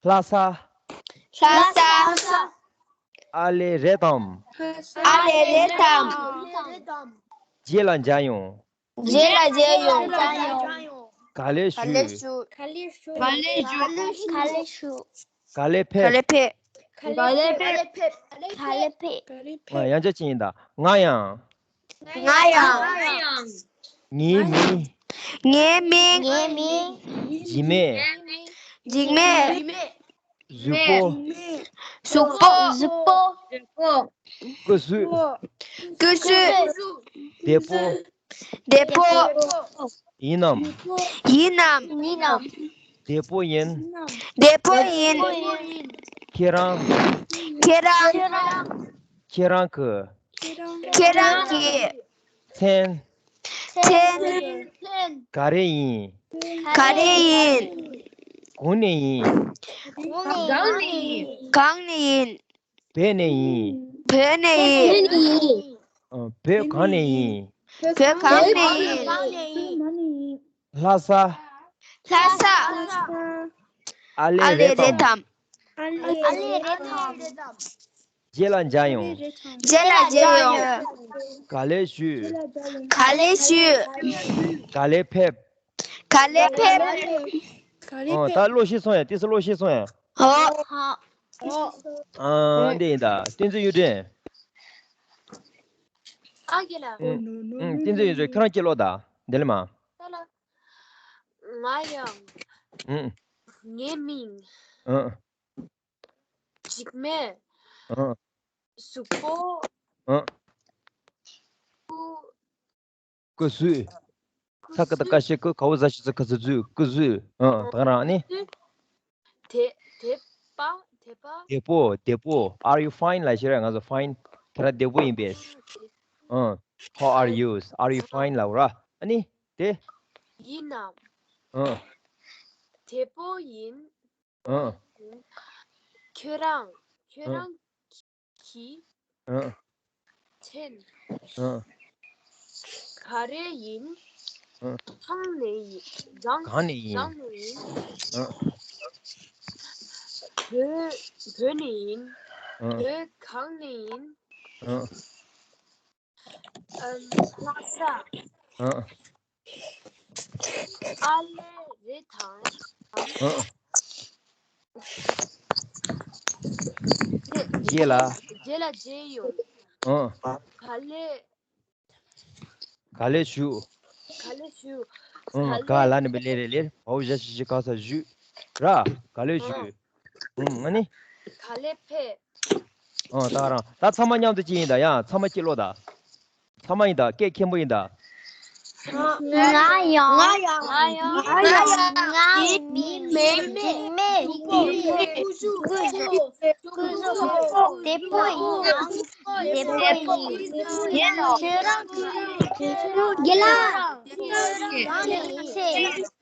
ལྷ་ས། ལྷ་ས། ཨ་ལེ་རེད་དམ། ཨ་ལེ་རེད་དམ། རྗེས་ལ་མཇལ་ཡོང་། རྗེས་ལ་མཇལ་ཡོང་། ག་ལེ་ཞུ། ག་ལེ་ཞུ། ག་ལེ་ཞུ། ག་ལེ་ཕེབས། ག་ལེ་ཕེབས། ག་ལེ་ཕེབས། ག་ལེ་ཕེབས། ཨ། ཡང་བསྐྱར་ཅིག་ཡིན་ད། ང་ཡང་། ང་ཡང་། ངའི་མིང་། ངའི་མིང་། ངའི་མིང་། འཇིགས་མེད། འཇིགས་མེད། གཟུགས་པོ། གཟུགས་པོ། གཟུགས་པོ། སྐུ་གཟུགས། སྐུ་གཟུགས། བདེ་པོ། བདེ་པོ། ཡིན་ནམ། ཡིན་ནམ། ཡིན་ནམ། བདེ་པོ་ཡིན། བདེ་པོ་ཡིན། ཁྱེད་རང་། ཁྱེད་རང་། ཁྱེད་རང་གི། ཁྱེད་རང་གི། མཚན། མཚན། ག་རེ་ཡིན། ག་རེ་ཡིན། གང་ནས་ཡིན། གང་ནས་ཡིན། གང་ནས་ཡིན། བོད་ནས་ཡིན། བོད་ནས་ཡིན། ཨ། བོད་གང་ནས་ཡིན། བོད་གང་ནས་ཡིན། ལྷ་ས། ལྷ་ས། ཨ་ལེ་རེད་དམ། ཨ་ལེ་རེད་དམ། རྗེས་ལ་མཇལ་ཡོང་། རྗེས་ལ་མཇལ་ཡོང་། ག་ལེ་ཞུ། ག་ལེ་ཞུ། ག་ལེ་ཕེབས། ག་ལེ་ཕེབས། ཨོ། ད་བློ་ཤེས་སོང་ཡ། ཏིས་བློ་ཤེས་སོང་ཡ། ཨོ། ཨ། འདི་ཡིན་ད། བསྟན་འཛིན་གཡུ་སྒྲོན། ཨ་རྒན་ལགས། ཨུ། ཨུ། བསྟན་འཛིན་གཡུ་སྒྲོན། ཁྱོད་རང་སྐྱེས་ལོ་ད། འདི་ལ་མ། ད་ལ། ང་ཡང་། ཨུ། ངའི་མིང་། ཨུ། འཇིགས་མེད། ཨུ། གཟུགས་པོ། ཨུ། སྐུ། སྐུ་གཟུགས། ས་ཀ་བཏགས་སྐ་ཞབས་ཀྱུ། ག་འོག་ཟ་ཞབས་ཀྱུ། ག་ཟུག་གཟུགས། སྐུ་གཟུགས། ཨ། ད་ག་རང་ནི། དེ་དེ་པ་དེ་པ། བདེ་པོ། བདེ་པོ། Are you fine ལབ་ཤེས་ར། ང་ཚོ་fine། ཁྱེད་རང་བདེ་པོ་ཡིན་པས། ཨ། How are you? Are you fine ལབ་ར། ཨ་ནི་དེ། ཡིན་ནམ། ཨ། བདེ་པོ་ཡིན། ཨ། ཁྱོད་རང་ཁྱོད་ཨ། རང་གི། ཨ། མཚན། ཨ། ག་རེ་ཡིན། ཨ། གང་ནས་ཡིན། གང་གང་ནས་ཡིན། གང་ནས་ཡིན། ཨ། བོད་བོད་ནས་ཡིན། ཨ། བོད་གང་ནས་ཡིན། ཨ། ཨ། ལྷ་ས། ཨ། ཨ་ལེ་རེད། ལེ་དང་། ཨ། རྗེས་ལ། རྗེས་ལ་རྗེས་ཡོང་། ཨ། ག་ལེ། ག་ལེ་ཞུ། ག་ལེ་ཞུ། ཨ། ག་ལེ། ག་ལ་ནི་བི་ལེ་རེ་ལེར་བའོ་ཞ་ཞི་ཞི་ག་ས་ཞུ། ར། ག་ལེ་ཞུ། ཨ། ཨ་ནི། ག་ལེ་ཕེབས། ཨ། ད་རང་ད་ཚང་མ་མཉམ་དུ་ཅི་ཡིན་ད། ཡང་ཚང་མ་ཅི་ལོ་ད། ཚང་མ་ཡིན་ད། སྐད་མཁན་པོ་ཡིན་ད། ང་ཡང་། ང་ཡང་། ང་ཡང་། ང་མི་མེད་མེད། མེད་མེད། ཀུ་ཀུ་ཀུ་ཀུ། དེ་པོ་ཡིན། དེ་པོ་ཡིན། ཁྱེད་རང་གི་དེ་པོ་རྒྱལ་ལ། ང་ནི་ཚེ།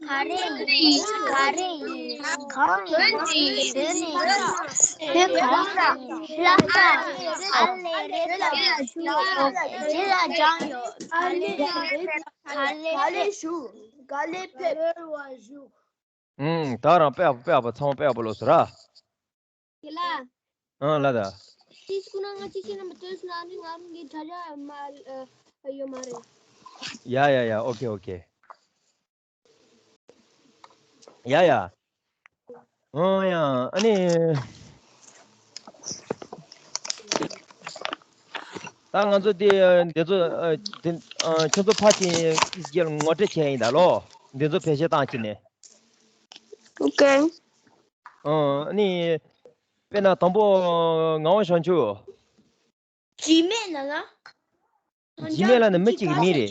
ག་རེ་ཡིན། ག་རེ་ཡིན། གང་ཡིན། དེ་ནི་བོད་ག་རེ་ཡིན། ལ་ཀ་ཨ་ལེ་རེད་ལ། ཇི་ལ་ལྗང་ཡོད། ག་ལེ་ག་ལེ་ཕེབས། ཨུམ། ད་རང་དཔེ་ཨ་ཕོ་དཔེ་ཨ་ཕོ་ཚང་མ་དཔེ་ཨ་ཕོ་ལོ་སོ་ར། དེ་ལ། ཨང་ལ་ད། ཏིས་ཁོ་ན་ང་ཅི་ཤེས་ན་མི་སྟོན་སོང་ན་ནི་ང་རང་གི་དྲ་རྒྱ་མ་ཨ་ཡོད་མ་རེད། ཡ་ཡ་ཡ། ཨོ་ཁེ་ཨོ་ཁེ། ཡ་ཡ། ཨོ་ཡ། ཨ་ནི། ད་ང་ཚོ་དེ་འདི་ཚོ་ཨ་དེ་ཨ་ཁྱོད་ཚོ་ཕ་ཆེན་ཨིས་རྒྱལ་ངོ་སྤྲོད་བྱས་ཡིན་ད་ལོ། འདི་ཚོ་ཕལ་ཆེར་བཏང་ཕྱིན་ནས། ཨོ་ཁེ། ཨ་ནི། དཔེར་ན་དང་པོ་ངག་དབང་བྱང་ཆུབ། འཇིགས་མེད་ལ་ལ། འཇིགས་མེད་ལ་ནི་མི་གཅིག་གི་མིང་རེད།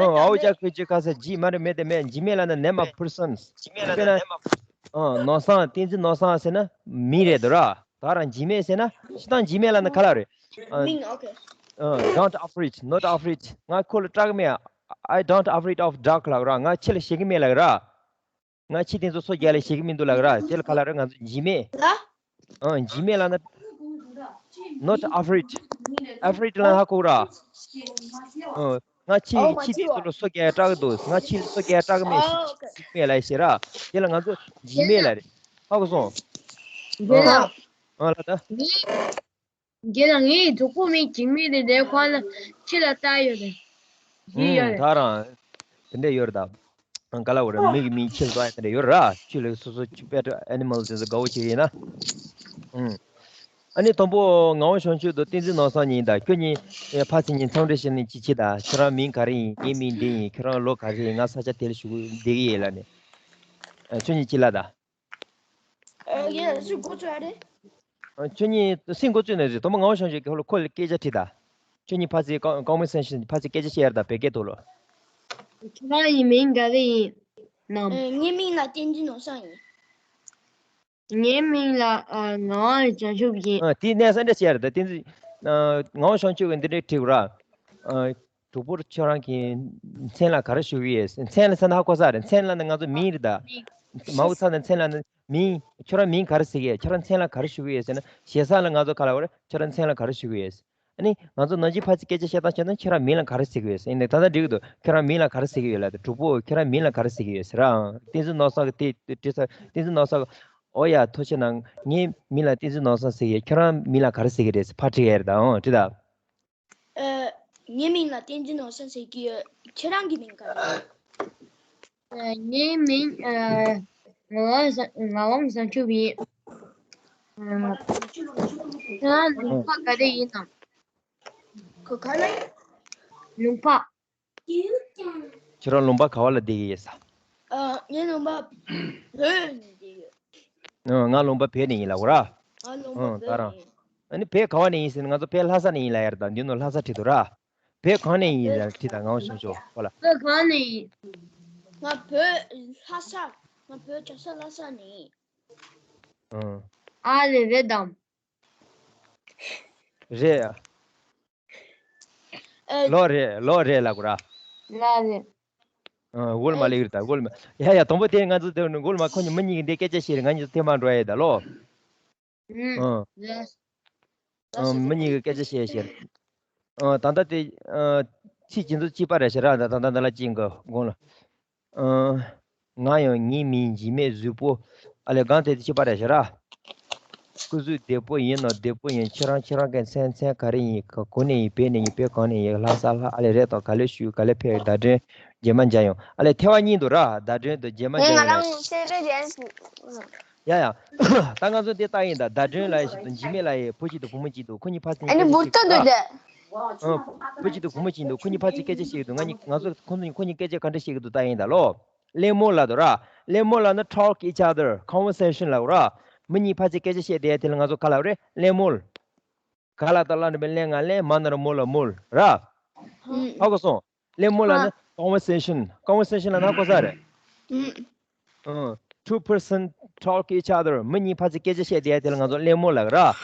ཨ། ཨའོ་ཅག་ཁོས་ཅི་ཁ་ས་འཇིགས་མ་རེད་མེད་དེ་མེད། འཇིགས་མེད་ལ་ནི་name of persons། དཔེར་ན། ཨ། ནོར་བཟང་བསྟན་འཛིན་ནོར་བཟང་ཟེར་ན་མིང་རེད་དོ་ར། ད་རང་འཇིགས་མེད་ཟེར་ན་སྤྱིར་བཏང་འཇིགས་མེད་ལ་ནི་ག་ལ་རེད། ཨ། མིང་ཨོ་ཁེ། ཨ། don't afraid, not afraid. ང་ཁོ་ལ་སྐྲག་གི་མེད། I don't afraid of dark ལ་ར། ང་ཁྱི་ལ་ཞེད་གི་མེད་ལ་ར། ང་ཁྱི་དེ་ཚོ་སོ་རྒྱག་ལས་ཤེས་ཀྱི་མི་འདུག་ལབ་ར། དེ་ལ་ག་ལབ་ར། ང་ཚོ་འཇིགས་མེད། ཨ། འཇིགས་མེད་ལབ་ན། Not afraid. Afraid ལབ་ན་ཧ་གོ་ར། ཨ། ང་ཁྱི་ཁྱི་དེ་ཚོ་ལ་སོ་རྒྱག་སྐྲག་གི་འདུག་ང་ཁྱི་ལ་སོ་རྒྱག་སྐྲག་གི་མེད་ཟེར། འཇིགས་མེད་ལབ་ཤེས་ར། དེ་ལ་ང་ཚོ་འཇིགས་མེད་ལབ་རེད། ཧ་གོ་སོང་། ཨ། ཨ་ལ་ད། རྒན་ལགས། ངའི་གྲོགས་པོ་མིང་འཇིགས་མེད་རེད་དེ། ཁོ་ལ་ཁྱི་ལ་ལྟ་ཡོད་རེད། ཁྱི་ཡོད་རེད། ད་རང་དེ་འདྲ་ཡོད་རེད་ད། ག་ལ་བ་རེད། མི་གི་མིང་ཁྱི་ལ་ལྟ་ཡ་དེ་འདྲ་ཡོད་རེད། ཁྱི་ལ་སོ་སོ་ཁྱི་pet animal དེ་ཚོ་དགའ་བོ་བྱེད་ཀྱི་ཡིན་ན། ཨ་ནི་དང་པོ་ངག་དབང་བྱང་ཆུབ་དང་བསྟན་འཛིན་ནོར་བཟང་གཉིས་ཡིན་ད། ཁྱོད་གཉིས་ཕར་ཚུར་གཉིས་འཚམས་འདྲི་བྱས་ནས་ཅི་བྱེད་ད། ཁྱོད་རང་མིང་ག་རེ་ཡིན། ངའི་མིང་འདི་ཡིན། ཁྱོད་རང་ལོ་ག་རེ་ཡིན། ང་ས་ཆ་དེ་ལ་བཞུགས་བསྡད་ཀྱི་ཡིན་ལབ་ནས། ཁྱོད་གཉིས་ཅི་ལབ་ད། ཨ། ཡ་སུ་འགོ་བཙུགས་ཡ་རེད། ཨ། ཁྱོད་གཉིས་སུས་འགོ་བཙུགས་ནས་རེད། དང་པོ་ངག་དབང་བྱང་ཆུབ་ཀྱིས་ཁོ་ལ་ཁོ་ལ་སྐད་ཆ་དྲིས་ད། ཁྱོད་གཉིས་ཕར་ཚུར་ཀོང་ཀོང་མི་སེ་ཤན་ཕར་ཚུར་སྐད་ཆ་བཤད་ཡ་རེད་ད། བོད་སྐད་ཐོག་ལ། ཁྱོད་རང་གི་མིང་ག་རེ་ཡིན་ནམ། ཨ། ངའི་མིང་ལ་བསྟན་འཛིན་ནོར་བཟང་ཡིན། ངའི་མིང་ལ་ཨ་ངག་དབང་བྱང་ཆུབ་ཡིན། ཨ། དེའི་གནས་ས་འདྲ་བཤད་ཡ་རེད་ད། བསྟན་འཛིན། ཨ། ངག་དབང་བྱང་ཆུབ་ཀྱིས་འདི་འདྲའི་དྲིས་ར། ཨ། གྲོགས་པོར་ཁྱོད་རང་གི་མཚན་ལ་ག་རེ་ཞུ་གི་ཡོད། མཚན་ལ་ཟེར་ན་ཧ་གོ་ས་རེད། མཚན་ལ་ནི་ང་ཚོ་མིང་རེད་ད། མིང་། མ་འོ་ཚ་ན་མཚན་ལ་ནི་མིང་། ཁྱོད་རང་མིང་ག་རེ་ཟེར་གི་ཡོད། ཁྱོད་རང་མཚན་ལ་ག་རེ་ཞུ་གི་ཡོད་ཟེར་ན། ཞེ་ས་ལ་ང་ཚོ་ག་ལབ་རེད། ཁྱོད་རང་མཚན་ལ་ག་རེ་ཞུ་གི་ཡོད། ཨ་ནི་ང་ཚོ་ནང་ཆོས་ཕར་ཚུར་སྐད་ཆ་བཤད་སྟངས་བྱས་ན་ཁྱོད་རང་མིང་ལ་ག་རེ་ཟེར་གི་ཡོད་ཟེར། ཡིན་ནའི་ད་ལྟ་འགྲིག་གི་འདུག་ཁྱོད་རང་མིང་ལ་ག་རེ་ཟེར་གི་ཡོད་ལབ་དུས། གྲོགས་པོ་ཁྱོད་རང་མིང་ལ་ག་རེ་ཟེར་གི་ཡོད་ཟེར་ར། བསྟན་འཛིན་ནོར་བཟང་གིས་དེ་དྲིས་ས། བསྟན་འཛིན་ནོར་བཟང་གིས། ཨོ་ཡ། ཐུགས་རྗེ་གནང་། ངའི་མིང་ལ་བསྟན་འཛིན་ནོར་བཟང་ཟེར་གི་ཡོད། ཁྱོད་རང་མིང་ལ་ག་རེ་ཟེར་གི་རེད་ཟེར་ཕར་དྲིས་ཡ་རེད་ད། ཨོ་དྲིས་ད། ཨ། ངའི་མིང་ལ་བསྟན་འཛིན་ནོར་བཟང་ཟེར་གྱི་ཡོད། ཁྱེད་རང་གི་མིང་ག་རེ་རེད། ཨ། ངའི་མིང་ཨ་ངག་དབང་བཟང་། ངག་དབང་བཟང་ཆུབ་ཡིན། ཨ། ཁྱེད་རང་ལུང་པ་ག་རེ་ཡིན་ནམ། ག་ག་ལ་ཡིན། ལུང་པ། ཁྱེད་རང་ལུང་པ་ག་བ་ལ་བསྡད་ཀྱི་ཡོད་ས། ཨ། ངའི་ལུང་པ་བོད་ནས་བསྡད་ཡོད། ཨ། ང་ལུང་པ་བོད་ནས་ཡིན་ལབ་ར། ང་ལུང་པ། ཨ། བོད་ད་རང་། ནས་ཡིན། ཨ་ནི་བོད་ག་བ་ནས་ཡིན་ཟེར་ན། ང་ཚོ་བོད་ལྷ་ས་ནས་ཡིན་ལབ་ཡ་རེད་ད། འདི་ནོ་ལྷ་ས་བྲིས་འདུག་ར། བོད་གང་ནས་ཡིན་ལབ་བྲིས་ད། ངག་དབང་བྱང་ཆུབ་ཁོ་ལ། བོད་གང་ནས་ཡིན། ང་བོད་ལྷ་ས། ང་བོད་རྒྱལ་ས་ལྷ་ས་ནས་ཡིན། ཨ། ཨ་ལེ་རེད་དམ། རེད། ཨ། ལོ་རེད། ལོ་རེད་ལབ་དགོས་ར། ལོ་རེད། ཨ། འོལ་མ་ལེགས་རེད་ད། འོལ་མ། ཡ་ཡ། དང་པོ་དེ་ང་ཚོ་དེ་འོལ་མ་ཁོ་གཉིས་མི་གཉིས་ཀྱི་འདི་སྐད་ཆ་བཤད་རེད། ང་གཉིས་ཚོ་ཐེངས་མང་འགྲོ་ཡ་ཡོད་ད་ལོ། ཨ། ཨ། མི་གཉིས་ཀྱི་སྐད་ཆ་བཤད་བཤད། ཨ། ད་ལྟ་དེ། ཨ། ཚིག་ཅི་ཚོ་གཅིག་པ་རེད་ཤག་ར། ད་ད་ད་ལ་གཅིག་གི་དགོངས་ལ། ཨ། ང་ཡང་ངའི་མིང་འཇིགས་མེད་གཟུགས་པོ། ཨ་ལེ་གང་དེ་གཅིག་པ་རེད་ཤག་ར། སྐུ་གཟུགས་བདེ་པོ་ཡིན་ནོ། བདེ་པོ་ཡིན། ཁྱེད་རང་ཁྱེད་རང་གི་མཚན་མཚན་ག་རེ་ཡིན། ག་གོ་ནས་ཡིན། བོད་ནས་ཡིན། བོད་གང་ནས་ཡིན། ལྷ་ས་ལྷ། ཨ་ལས། རེད་དང་། ག་ལེར་བཞུགས། ག་ལེར་ཕེབས། བརྡ་དྲན། རྗེས་མ་མཇལ་ཡོང་། ཨ་ལས། ཐེ་བ་གཉིས་འདུག་ར། བརྡ་དྲན་དང་རྗེས་མ་མཇལ་ཡོང་ལ། ཡ་ཡ། ད་ང་ཚོ་དེ་ལྟ་ཡིན་ད། བརྡ་དྲན་ལབ་ཡ་ཞིག་དང་འཇིགས་མེད་ལབ་ཡ། བུ་གཅིག་དང་བུ་མོ་གཅིག་འདུག་ཁོ་གཉིས་ཕར་ཚུར་སྐད་ཆ་བཤད་ཀྱི་འདུག་ར། ཨ། བུ་གཅིག་དང་བུ་མོ་གཅིག་འདུག་ཁོ་གཉིས་ཕར་ཚུར་སྐད་ཆ་བཤད་ཀྱི་འདུག་ང་གཉིས། ང་ཚོ་ཁོ་ཚོ་གཉིས། ཁོ་གཉིས་སྐད་ཆ་ག་འདྲ་བཤད་ཀྱི་འདུག་ལྟ་ཡིན་ད་ལོ། གླེང་མོལ་ལབ་འདུག་ར། གླེང་མོལ་ལབ་ན་talk each other, conversation ལབ་ར། མི་གཉིས་ཕར་ཚུར་སྐད་ཆ་བཤད་བསྡད་ཡ་དེ་ལ་ང་ཚོ་ག་ལབ་རེད། གླེང་མོལ། ག་ལ་བཏགས་གླ་འགྲེང་བུ་གླེང་། ང་གླེང་། མ་ན་རོ་མོ་ལ་མོལ་ར། ཧ་གོ་སོང་། གླེང་མོལ་ལབ་ན་conversation, conversation ལབ་ན་གོ་ས་རེད། ཨ། Two person talk each other. མི་གཉིས་ཕར་ཚུར་སྐད་ཆ་བཤད་བསྡད་ཡ་དེ་ལ་ང་ཚོ་གླེང་མོལ་ལབ་ར། ཨ།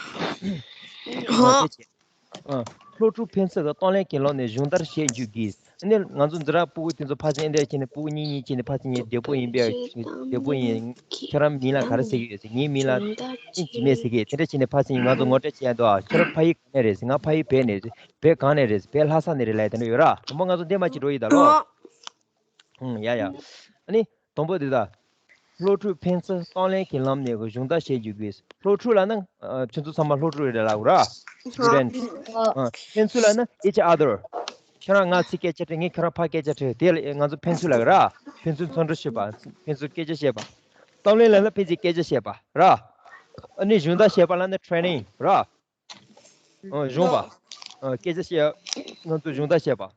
ཨ། སློབ་ཕྲུག་ཕན་ཚུན་གྱི་གཏོང་ལེན་གྱི་ལམ་ནས་སྦྱོང་བརྡར་བྱེད་རྒྱུ་གྱིས། ཨ་ནི་ང་ཚོ་འཛིན་གྲྭ་སྤུ་གུ་དེ་ཚོ་ཕར་ཕྱིན་འདིར་ཕྱིན་ནས། སྤུ་གུ་གཉིས་གཉིས་ཕྱིན་ནས་ཕར་ཕྱིན། ངས་བདེ་པོ་ཡིན་པས། བདེ་པོ་ཡིན། ཁྱེད་རང་མིང་ལ་ག་རེ་ཟེར་གྱི་ཡོད་ཟེར། ངའི་མིང་ལ་འཇིགས་མེད་ཟེར་གྱི་ཡོད། དེ་འདྲ་བྱས་ནས་ཕར་ཕྱིན་ང་ཚོ་ངོ་སྤྲོད་བྱས་འདུག་ཨ། ཁྱེད་རང་ཕ་ཡུལ་ག་ནས་རེད་ཟེར། ང་ཕ་ཡུལ་བོད་ནས་རེད། བོད་གང་ནས་རེད་ཟེར། བོད་ལྷ་ས་ནས་རེད་ལབ་ཡ་དེ་འདྲ་ཡོད་ར། དང་པོ་ང་ཚོ་འདི་མ་གཅིག་འགྲོ་ཡི་ད་ལོ། ཨང་། ཡ་ཡ། ཨ་ནི་དང་པོ་འདི་ད། སློབ་ཕྲུག་ཕན་ཚུན་གཏོང་ལེན་གྱི་ལམ་ནས་སྦྱོང་བརྡར་བྱེད་རྒྱུ་དགོས། སློབ་ཕྲུག་ལབ་ན། ཨ། ཁྱོད་ཚོ་ཚང་མ་སློབ་ཕྲུག་རེད་ལབ་ར། Students. ཨ། ཕན་ཚུན་ལབ་ན་each other. ཁྱེད་རང་ང་ཕར་སྐད་ཆ་དྲིས། ངས་ཁྱེད་རང་ཕར་སྐད་ཆ་དྲིས། དེ་ལ་ང་ཚོ་ཕན་ཚུན་ལབ་ར། ཕན་ཚུན་འཚམས་འདྲི་བྱེད་པ། ཕན་ཚུན་སྐད་ཆ་བཤད་པ། གཏོང་ལེན་ལབ་ན་ཕན་ཚུན་སྐད་ཆ་བཤད་པ་ར། ཨ་ནི་སྦྱོང་བརྡར་བྱེད་པ་ལབ་ན་training ར། ཨ། སྦྱོང་བ། ཨ། སྐད་ཆ་བཤད། ང་ཚོ་སྦྱོང་བརྡར་བྱེད་པ།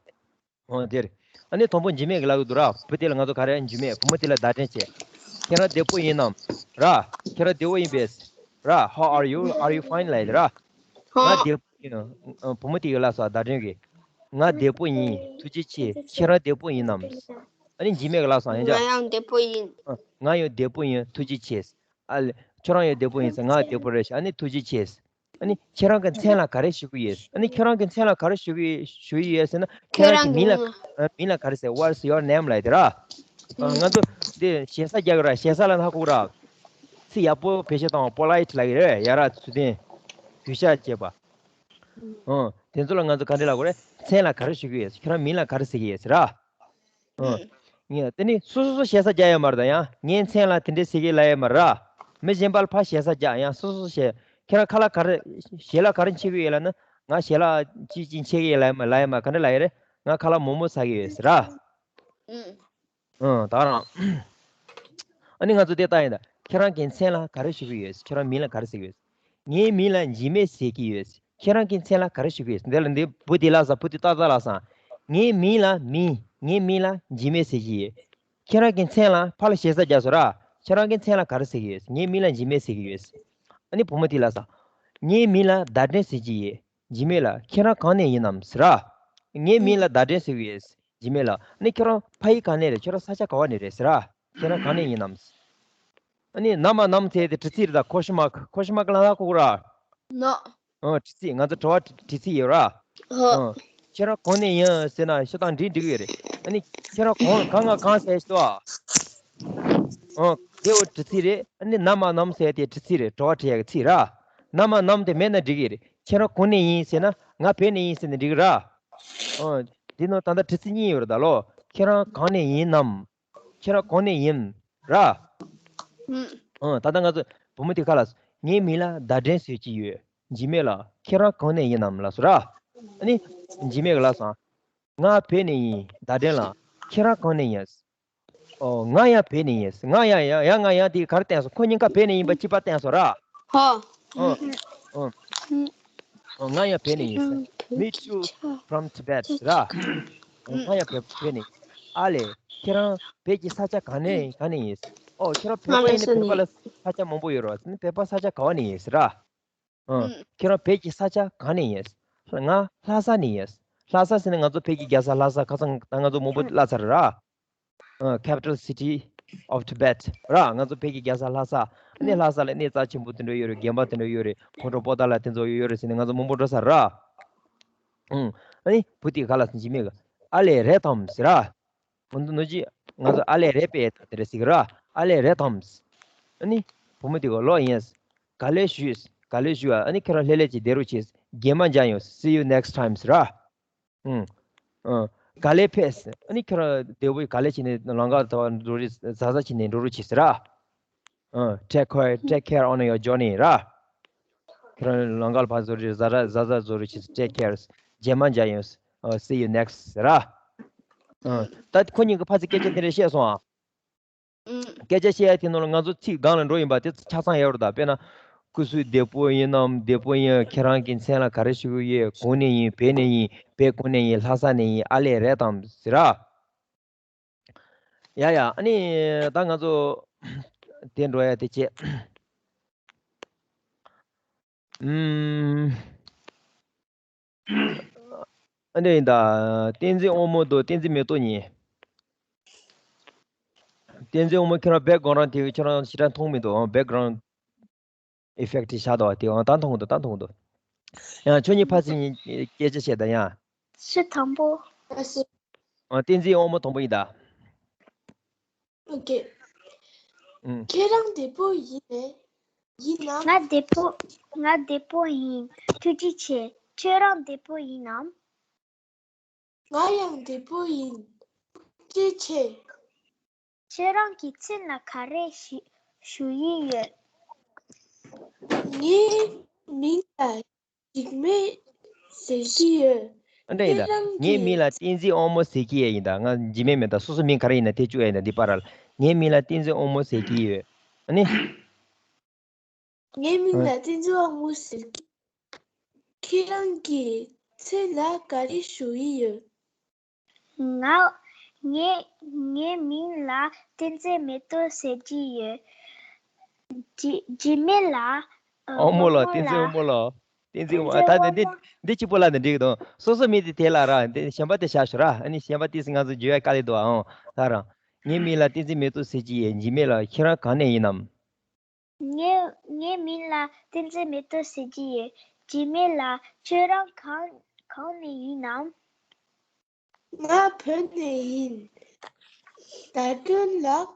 ཨོ་དེ་རེད། ཨ་ནི་དང་པོ་འཇིགས་མེད་ཀྱིས་ལབ་ཀྱི་འདུག་ར། བུ་དེ་ལ་ང་ཚོ་ག་རེ། འཇིགས་མེད། བུ་མོ་དེ་ལ་བརྡ་དྲན་བྱས། ཁྱེད་རང་བདེ་པོ་ཡིན་ནམ་ར། ཁྱེད་རང་བདེ་པོ་ཡིན་པས་ར། How are you? Are you fine? ལབ་ཡ་ར། ང་བདེ་པོ་ཡིན། ཨ། བུ་མོ་དེ་གིས་ལབ་སོང་། བརྡ་དྲན་གྱིས། ང་བདེ་པོ་ཡིན། ཐུགས་རྗེ་ཆེ། ཁྱེད་རང་བདེ་པོ་ཡིན་ནམ། ཨ་ནི་འཇིགས་མེད་ཀྱིས་ལབ་སོང་། ཡིན་ཅག་ང་ཡང་བདེ་པོ་ཡིན། ཨ། ང་ཡང་བདེ་པོ་ཡིན། ཐུགས་རྗེ་ཆེ། ཨ་ལས། ཁྱོད་རང་ཡང་བདེ་པོ་ཡིན་ཟེར། ང་བདེ་པོ་རེད་ཤག་ཨ་ནི་ཐུགས་རྗེ་ཆེ། ཨ་ནི་ཁྱེད་རང་གི་མཚན་ལ་ག་རེ་ཞུ་གི་ཡོད། ཨ་ནི་ཁྱེད་རང་གི་མཚན་ལ་ག་རེ་ཞུ་གི་ཞུ་ཡི་ཡོད་ཟེར་ན། ཁྱེད་རང་གི་མིང་ལ། ཨ། མིང་ལ་ག་རེ་ཟེར། What's your name? ལབ་ཡ་དེ་ར། ཨ། ང་ཚོ་འདི་ཞེ་ས་རྒྱག་གི་ར། ཞེ་ས་ལབ་ན་ཧ་གོ་གི་ར། ཚིག་ཡག་པོ་བེད་སྤྱོད་བཏང་བ། polite ལབ་ཀྱི་རེད། ཡ་ར་ཚུལ་ལྡན། གུས་ཞབས་བྱེད་པ། ཨ། དེ་ཚོ་ལ་ང་ཚོ་ག་འདྲ་ལབ་དགོས་རེད། མཚན་ལ་ག་རེ་ཞུ་གི་ཡོད། ཁྱེད་རང་མིང་ལ་ག་རེ་ཟེར་གི་ཡོད་ཟེར་ར། ཨ། ངས་དེ་ནི་སོ་སོ་སོ་ཞེ་ས་རྒྱག་ཡོད་མ་རེད་ད། ཡང་ངའི་མཚན་ལ་དེ་འདྲ་ཟེར་གི་ལབ་ཡོད་མ་རེད་ར། མི་གཞན་པ་ལ་ཕར་ཞེ་ས་རྒྱག། ཡང་སོ་སོ་སོ་ཞེ། ཁྱེད་རང་ཁ་ལག་ག་རེ། ཞལ་ལག་ག་རེ་མཆེད་གི་ཡོད་ལབ་ན། ང་ཞལ་ལག་ཅི་ཅི་མཆེད་གི་ཡོད་ལབ་ཡོད་མ། ལབ་ཡོད་མ། ག་འདྲ་ལབ་ཡོད་རེད། ང་ཁ་ལག་མོག་མོག་ཟ་གི་ཡོད་ཟེར་ར། ཨ། ད་རང་། ཨ་ནི་ང་ཚོ་དེ་ལྟ་ཡིན་ད། ཁྱེད་རང་གི་མཚན་ལ་ག་རེ་ཞུ་གི་ཡོད། ཁྱེད་རང་མིང་ལ་ག་རེ་ཟེར་གི་ཡོད། ངའི་མིང་ལ་འཇིགས་མེད་ཟེར་གྱི་ཡོད། ཁྱེད་རང་གི་མཚན་ལ་ག་རེ་ཞུ་གི་ཡོད། འདི་ལ་འདི་བུ་དེ་ལབ་སོང་། བུ་དེ་ཏག་ཏག་ལབ་སོང་། ངའི་མིང་ལ་མིང་། ངའི་མིང་ལ་འཇིགས་མེད་ཟེར་གྱི་ཡོད། ཁྱེད་རང་གི་མཚན་ལ། ཕར་ལ་ཞེ་ས་རྒྱག་སོང་ར། ཁྱེད་རང་གི་མཚན་ལ་ག་རེ་ཟེར་གྱི་ཡོད། ངའི་མིང་ལ་འཇིགས་མེད་ཟེར་གྱི་ཡོད། ཨ་ནི་བུ་མོ་དེ་ལབ་སོང་། ངའི་མིང་ལ་བརྡ་དྲན་ཟེར་གྱི་ཡོད། འཇིགས་མེད་ལགས། ཁྱེད་རང་གང་ནས་ཡིན་ནམ་ཟེར་ར། ངའི་མིང་ལ་བརྡ་དྲན་ཟེར་གྱི་ཡོད། འཇིགས་མེད་ལགས། ཨ་ནི་ཁྱེད་རང་ཕ་ཡུལ་གང་ནས་རེད། ཁྱེད་རང་ས་ཆ་ག་བ་ནས་རེད་ཟེར་ར། ཁྱེད་རང་གང་ནས་ཡིན་ནམ། ཨ་ནི་ནམ་མ་ནམ་ཟེར་དེ་དྲི་ཚིག་རེད་ད། question mark། question mark ལབ་ན་ཧ་གོ་གི་ར། ནོ། ཨ། དྲི་ཚིག། ང་ཚོ་དྲི་བ་དྲི་ཚིག་ཡོད་ར། ཧོ། ཨ། ཁྱེད་རང་གང་ནས་ཡིན་ཟེར་ན་ཤོག་དང་འགྲིག་འགྲིག་ཡོད་རེད། ཨ་ནི་ཁྱེད་རང་གང་གང་གང་ཟེར་ཤོག་ཨ། ཨ། དེ་འོ་དྲི་ཚིག་རེད། ཨ་ནི་ནམ་མ་ནམ་ཟེར་དེ་དྲི་ཚིག་རེད། དྲི་བ་དྲི་ཡག་གི་ཚིག་ར། ནམ་མ་ནམ་དེ་མེད་ན་འགྲིག་གི་རེད། ཁྱེད་རང་གང་ནས་ཡིན་ཟེར་ན། ང་བོད་ནས་ཡིན་ཟེར་ན་འགྲིག་གི་ར། ཨ། འདི་ནང་ད་ལྟ་དྲི་ཚིག་གཉིས་ཡོད་རེད་ད་ལོ། ཁྱེད་རང་གང་ནས་ཡིན་ནམ། ཁྱེད་རང་གང་ནས་ཡིན་ར། ཨ། ད་ལྟ་ང་ཚོ་བུ་མོ་དེ་ཁ་ལ། ངའི་མིང་ལ་བརྡ་དྲན་ཟེར་གྱི་ཡོད། འཇིགས་མེད་ལགས། ཁྱེད་རང་གང་ནས་ཡིན་ནམ་ལབ་སོང་ར། ཨ་ནི་འཇིགས་མེད་ཀྱིས་ལབ་སོང་། ང་བོད་ནས་ཡིན། བརྡ་དྲན་ལགས། ཁྱེད་རང་གང་ནས་ཡིན། ཨོ། ང་ཡང་བོད་ནས་ཡིན། ང་ཡང་། ཡང་། ཡང་། ང་ཡང་དེ་ག་རེ་བསྟན་སོང་། ཁོ་གཉིས་ཀ་བོད་ནས་ཡིན་པ་གཅིག་པ་བསྟན་སོང་ར། ཧོ། ཨོ། ཨོ། ཨོ། ང་ཡང་བོད་ནས་ཡིན། Me too, from Tibet ར། ཨོ། ང་ཡང་བོད། བོད་ནས། ཨ་ལས། ཁྱེད་རང་བོད་ཀྱི་ས་ཆ་ག་ནས། ག་ནས་ཡིན། ཨོ། ཁྱེད་རང་བོད་པ་ཡིན་ན། བོད་པ་ལ་ས་ཆ་མང་པོ་ཡོད་རེད་བ། བོད་པ་ས་ཆ་ག་བ་ནས་ཡིན་ཟེར་ར། ཨ། ཁྱེད་རང་བོད་ཀྱི་ས་ཆ་གང་ནས་ཡིན། ང་ལྷ་ས་ནས་ཡིན། ལྷ་ས་ཟེར་ན་ང་ཚོ་བོད་ཀྱི་རྒྱལ་ས་ལྷ་ས། ཁ་སང་ད་ང་ཚོ་མང་པོ་ལབ་ཚར་ར། ཨ། Capital City of Tibet ར། ང་ཚོ་བོད་ཀྱི་རྒྱལ་ས་ལྷ་ས། ཨ་ནི་ལྷ་ས་ལ་གནས་རྩ་ཆེན་པོ་དེ་འདྲ་ཡོད་རེད། དགོན་པ་དེ་འདྲ་ཡོད་རེད། ཁོང་ཁྲོ་པོ་ཏཱ་ལ་དེ་ཚོ་ཡོད་རེད་ཟེར་ནས་ང་ཚོ་མང་པོ་འགྲོ་ཚར་ར། ཨ་ནི་བུ་དེ་ག་ལ་ཟིན་གྱི་མེད་གི། ཨ་ལས་རེད་དམ་ཟེར་ར། ང་ཚོ་ནུ་ཅི། ང་ཚོ་ཨ་ལས་རེད་པས་དེ་འདྲ་ཟེར་གི་ར། ཨ་ལས་རེད་དམ། ཨ་ནི་བུ་མོ་དེ་ག་ལོ་ཡིན། ག་ལེ་ཞུས། ག་ལེ་ཞུ་ཨ། ཨ་ནི་ཁྱེད་རང་ལྷོད་ལྷོད་ཅིག་བསྡད་རོགས་བྱེད། རྗེས་མ་མཇལ་ཡོང་། See you next time ཟེར་ར། ཨང་། ཨང་། ག་ལེ་ཕེབས། ཨ་ནི་ཁྱེད་རང་བདེ་པོ་ག་ལེ་བྱས་ནས་ལམ་ཁ་དེ་བ་འགྲོ་རེས། གཟབ་གཟབ་བྱས་ནས་འགྲོ་རོགས་བྱེད་ཟེར་ར། ཨང་། Take care, take care on your journey ར། ཁྱེད་རང་ལམ་ཁ་ལ་ཕར་བཟོ་རེས་གཟའ་ར་གཟའ་གཟའ་བཟོ་རེས་བྱེད། Take care. རྗེས་མ་མཇལ་ཡོང་། See you next. ཟེར་ར། ད་ཁོ་གཉིས་ཀྱི་ཕར་ཚུར་སྐད་ཆ་དེ་འདྲ་བཤད་སོང་ཨ། སྐད་ཆ་བཤད་ཡ་དེ་ནང་ལ་ང་ཚོ་ཚིག་སྒང་ལ་འགྲོ་ཡིན་པ་དེ་ཆ་ཚང་ཡོད་རེད། ད་དཔེར་ན། སྐུ་གཟུགས་བདེ་པོ་ཡིན་ནམ། བདེ་པོ་ཡིན། ཁྱེད་རང་གི་མཚན་ལ་ག་རེ་ཞུ་གི་ཡོད། གང་ནས་ཡིན། བོད་ནས་ཡིན། བོད་གང་ནས་ཡིན། ལྷ་ས་ནས་ཡིན། ཨ་ལས་རེད་དམ་ཟེར་ར། ཡ་ཡ། ཨ་ནི་ད་ང་ཚོ་དེ་འགྲོ་ཡ་དེ་བྱེད། ཨུམ། ཨ་འདྲ་ཡིན་ད། བསྟན་འཛིན་དབང་མོ་དང་བསྟན་འཛིན་མེ་ཏོག་གཉིས། བསྟན་འཛིན་དབང་མོ་ཁྱེད་རང་བེག་གྷ་རའུན་དེ་ཁྱེད་རང་ཞེ་དྲག་མཐོང་མི་འདུག་ཨང་། བེག་གྷ་རའུན་ཨི་ཕེག་དེ་བཞག་འདུག་བ། དེ་ཨང་ད་མཐོང་གི་འདུག་ད་མཐོང་གི་འདུག་ཡང་ཁྱོད་གཉིས་ཕར་ཚུར་གཉིས་སྐད་ཆ་བཤད་ད་ཡང་། ཕྱི་དང་པོ། ཨ་སི། ཨ་བསྟན་འཛིན་དབང་མོ་དང་པོ་ཡིན་ད། ཨོ་ཀེ། ཨུམ། ཁྱེད་རང་བདེ་པོ་ཡིན་པས། ཡིན་ནམ། ང་བདེ་པོ། ང་བདེ་པོ་ཡིན། ཐུགས་རྗེ་ཆེ། ཁྱེད་རང་བདེ་པོ་ཡིན་ནམ། ང་ཡང་བདེ་པོ་ཡིན། ཐུགས་རྗེ་ཆེ། ཁྱེད་རང་གི་མཚན་ལ་ག་རེ་ཞུ་ཞུ་ཡི་ཡོད། ངའི་མིང་ལ་འཇིགས་མེད་ཟེར་གྱི་ཡོད། ཨ་འདྲ་ཡིན་ད། ཁྱེད་རང་ངའི་གི་མིང་ལ་བསྟན་འཛིན་དབང་མོ་ཟེར་གྱི་ཡོད་ཡིན་ད། ང་འཇིགས་མེད་མིན་ད། སོ་སོ་མིང་ག་རེ་ཡིན་ན་དེ་བཅུག་ཡ་ཡིན་ད། འདི་པར་ལ། ངའི་མིང་ལ་བསྟན་འཛིན་དབང་མོ་ཟེར་གྱི་ཡོད། ཨ་ནི། ངའི་མིང་ལ་བསྟན་འཛིན་དབང་མོ་ཟེར་གྱི། ཁྱེད་རང་གི་མཚན་ལ་ག་རེ་ཞུ་ཡི་ཡོད། ང་། ངའི་ངའི་མིང་ལ་བསྟན་འཛིན་མེ་ཏོག་ཟེར་གྱི་ཡོད། འཇིགས་འཇིགས་མེད་ལགས། ཨ། དབང་མོ་ལགས། དབང་མོ་བསྟན་འཛིན་དབང་མོ་ལགས། བསྟན་འཛིན་དབང་། ད་ནི་འདི་འདི་གཅིག་པོ་ལབ་ན་འགྲིག་གི་འདུག་སོ་སོ་མིང་དེ་དེ་ལ་ར། འདི་གཞན་པ་དེ་བཞག་ཞོག་ར། ཨ་ནི་གཞན་པ་དེ་ང་ཚོ་བརྗོད་ཡ་དཀའ་ལས་འདུག་ཨང་། ད་རང་། ངའི་མིང་ལ་བསྟན་འཛིན་མེ་ཏོག་ཟེར་གྱི་ཡོད། འཇིགས་མེད་ལགས། ཁྱེད་རང་གང་ནས་ཡིན་ནམ། ངའི་ངའི་མིང་ལ་བསྟན་འཛིན་མེ་ཏོག་ཟེར་གྱི་ཡོད། འཇིགས་མེད་ལགས། ཁྱོད་རང་གང་གང་ནས་ཡིན་ནམ། ང་བོད་ནས་ཡིན། ཟླ་སྒྲོན་ལགས།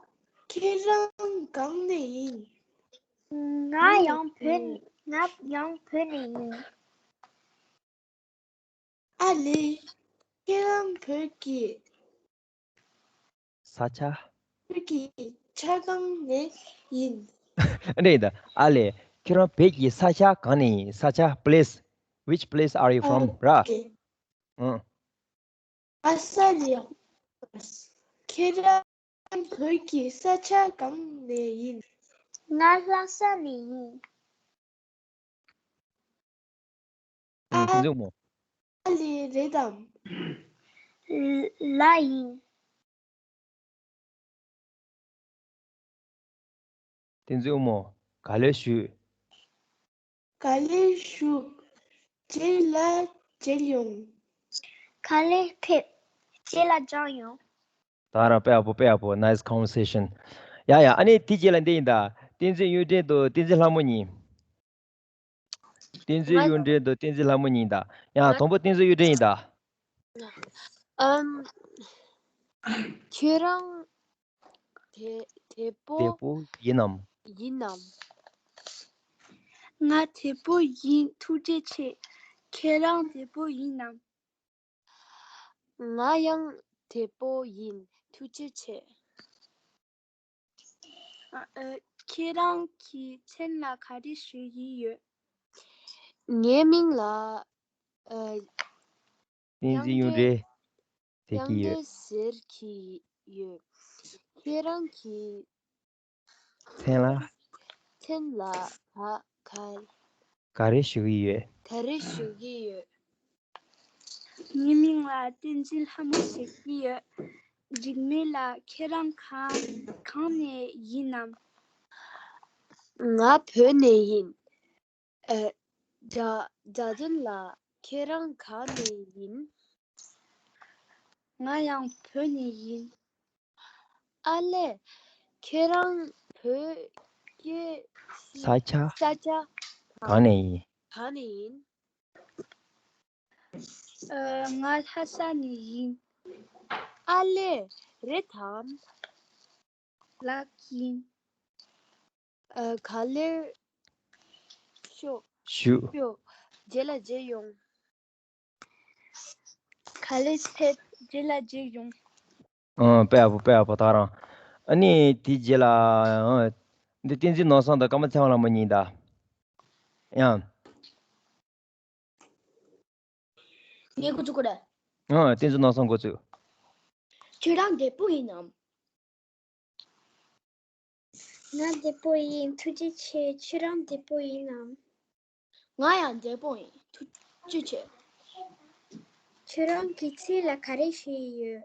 ཁྱེད་རང་གང་ནས་ཡིན། ང་ཡང་བོད་ང་ཡང་བོད་ནས་ཡིན། ཨ་ལེ། ཁྱེད་རང་བོད་ཀྱི། ས་ཆ། བོད་ཀྱི་ཆ་གང་ནས་ཡིན། ཨ་འདྲ་ཡིན་ད། ཨ་ལེ། ཁྱེད་རང་བོད་ཀྱི་ས་ཆ་གང་ནས་ཡིན། ས་ཆ། Place. Which place are you from? ར། ཨོ་ཀེ། ཨང་། ཨ་ས་ལེ། ཁྱེད་རང་བོད་ཀྱི་ས་ཆ་གང་ནས་ཡིན། ང་ལྷ་ས་ནས་ཡིན། ཨ། བསྟན་འཛིན་དབང་མོ། ཨ་ལེ་རེད་དམ། ལགས་ཡིན། བསྟན་འཛིན་དབང་མོ། ག་ལེར་བཞུགས། ག་ལེར་བཞུགས། རྗེས་ལ་མཇལ་ཡོང་། ག་ལེར་ཕེབས། རྗེས་ལ་མཇལ་ཡོང་། ད་རང་། དཔེ་ཡག་པོ། དཔེ་ཡག་པོ། Nice conversation. ཡ་ཡ། ཨ་ནི་དེ་རྗེས་ལ་འདི་ཡིན་ད། བསྟན་འཛིན་གཡུ་སྒྲོན་དང་བསྟན་འཛིན་ལྷ་མོ་གཉིས། བསྟན་འཛིན་གཡུ་སྒྲོན་དང་བསྟན་འཛིན་ལྷ་མོ་གཉིས་ད། ཡང་དང་པོ་བསྟན་འཛིན་གཡུ་སྒྲོན་ཡིན་ད། ཨམ། ཁྱོད་རང་བདེ་བདེ་པོ་བདེ་པོ་ཡིན་ནམ། ཡིན་ནམ། ང་བདེ་པོ་ཡིན། ཐུགས་རྗེ་ཆེ། ཁྱེད་རང་བདེ་པོ་ཡིན་ནམ། ང་ཡང་བདེ་པོ་ཡིན། ཐུགས་རྗེ་ཆེ། ཨ། ཨ། ཁྱེད་རང་གི་མཚན་ལ་ག་རེ་ཞུ་ཡི་ཡོད། ངའི་མིང་ལ། ཨ། བསྟན་འཛིན་གཡུ་སྒྲོན་ཟེར་གྱི་ཡོད། ཟེར་གྱི་ཡོད། ཁྱེད་རང་གི་མཚན་ལ། མཚན་ལ་ག་ག་ག་རེ་ཞུ་གི་ཡོད། ག་རེ་ཞུ་གི་ཡོད། ངའི་མིང་ལ་བསྟན་འཛིན་ལྷ་མོ་ཟེར་གྱི་ཡོད། འཇིགས་མེད་ལགས། ཁྱེད་རང་གང་གང་ནས་ཡིན་ནམ། ང་བོད་ནས་ཡིན། ཨ། རྗེ་རྗེ་བཙུན་ལགས། ཁྱེད་རང་གང་ནས་ཡིན། ང་ཡང་བོད་ནས་ཡིན། ཨ་ལས། ཁྱེད་རང་བོད་ཀྱི་ས་ཆ། ས་ཆ་གང་ནས་ཡིན། གང་ནས་ཡིན། ཨ། ང་ལྷ་ས་ནས་ཡིན། ཨ་ལས། རེད་དམ། ལགས་ཡིན། ཨ། ག་ལེར་ཤོག་ཞུ། ཤོག་རྗེས་ལ་མཇལ་ཡོང་། ག་ལེར་ཕེབས། རྗེས་ལ་མཇལ་ཡོང་། ཨང་། དཔེ་ཡག་པོ། དཔེ་ཡག་པོ། ད་རང་། ཨ་ནི་དེའི་རྗེས་ལ། ཨང་། འདི་བསྟན་འཛིན་ནོར་བཟང་དང་ཀརྨ་ཚེ་དབང་ལྷ་མོ་གཉིས་ད། ཡང་། ངས་འགོ་བཙུགས་དགོས་རེད། ཨ། བསྟན་འཛིན་ནོར་བཟང་འགོ་བཙུགས། ཁྱེད་རང་བདེ་པོ་ཡིན་ནམ། ང་བདེ་པོ་ཡིན། ཐུགས་རྗེ་ཆེ། ཁྱེད་རང་བདེ་པོ་ཡིན་ནམ། ང་ཡང་བདེ་པོ་ཡིན། ཐུགས་རྗེ་ཆེ། ཁྱེད་རང་གི་མཚན་ལ་ག་རེ་ཞུ་ཡི་ཡོད།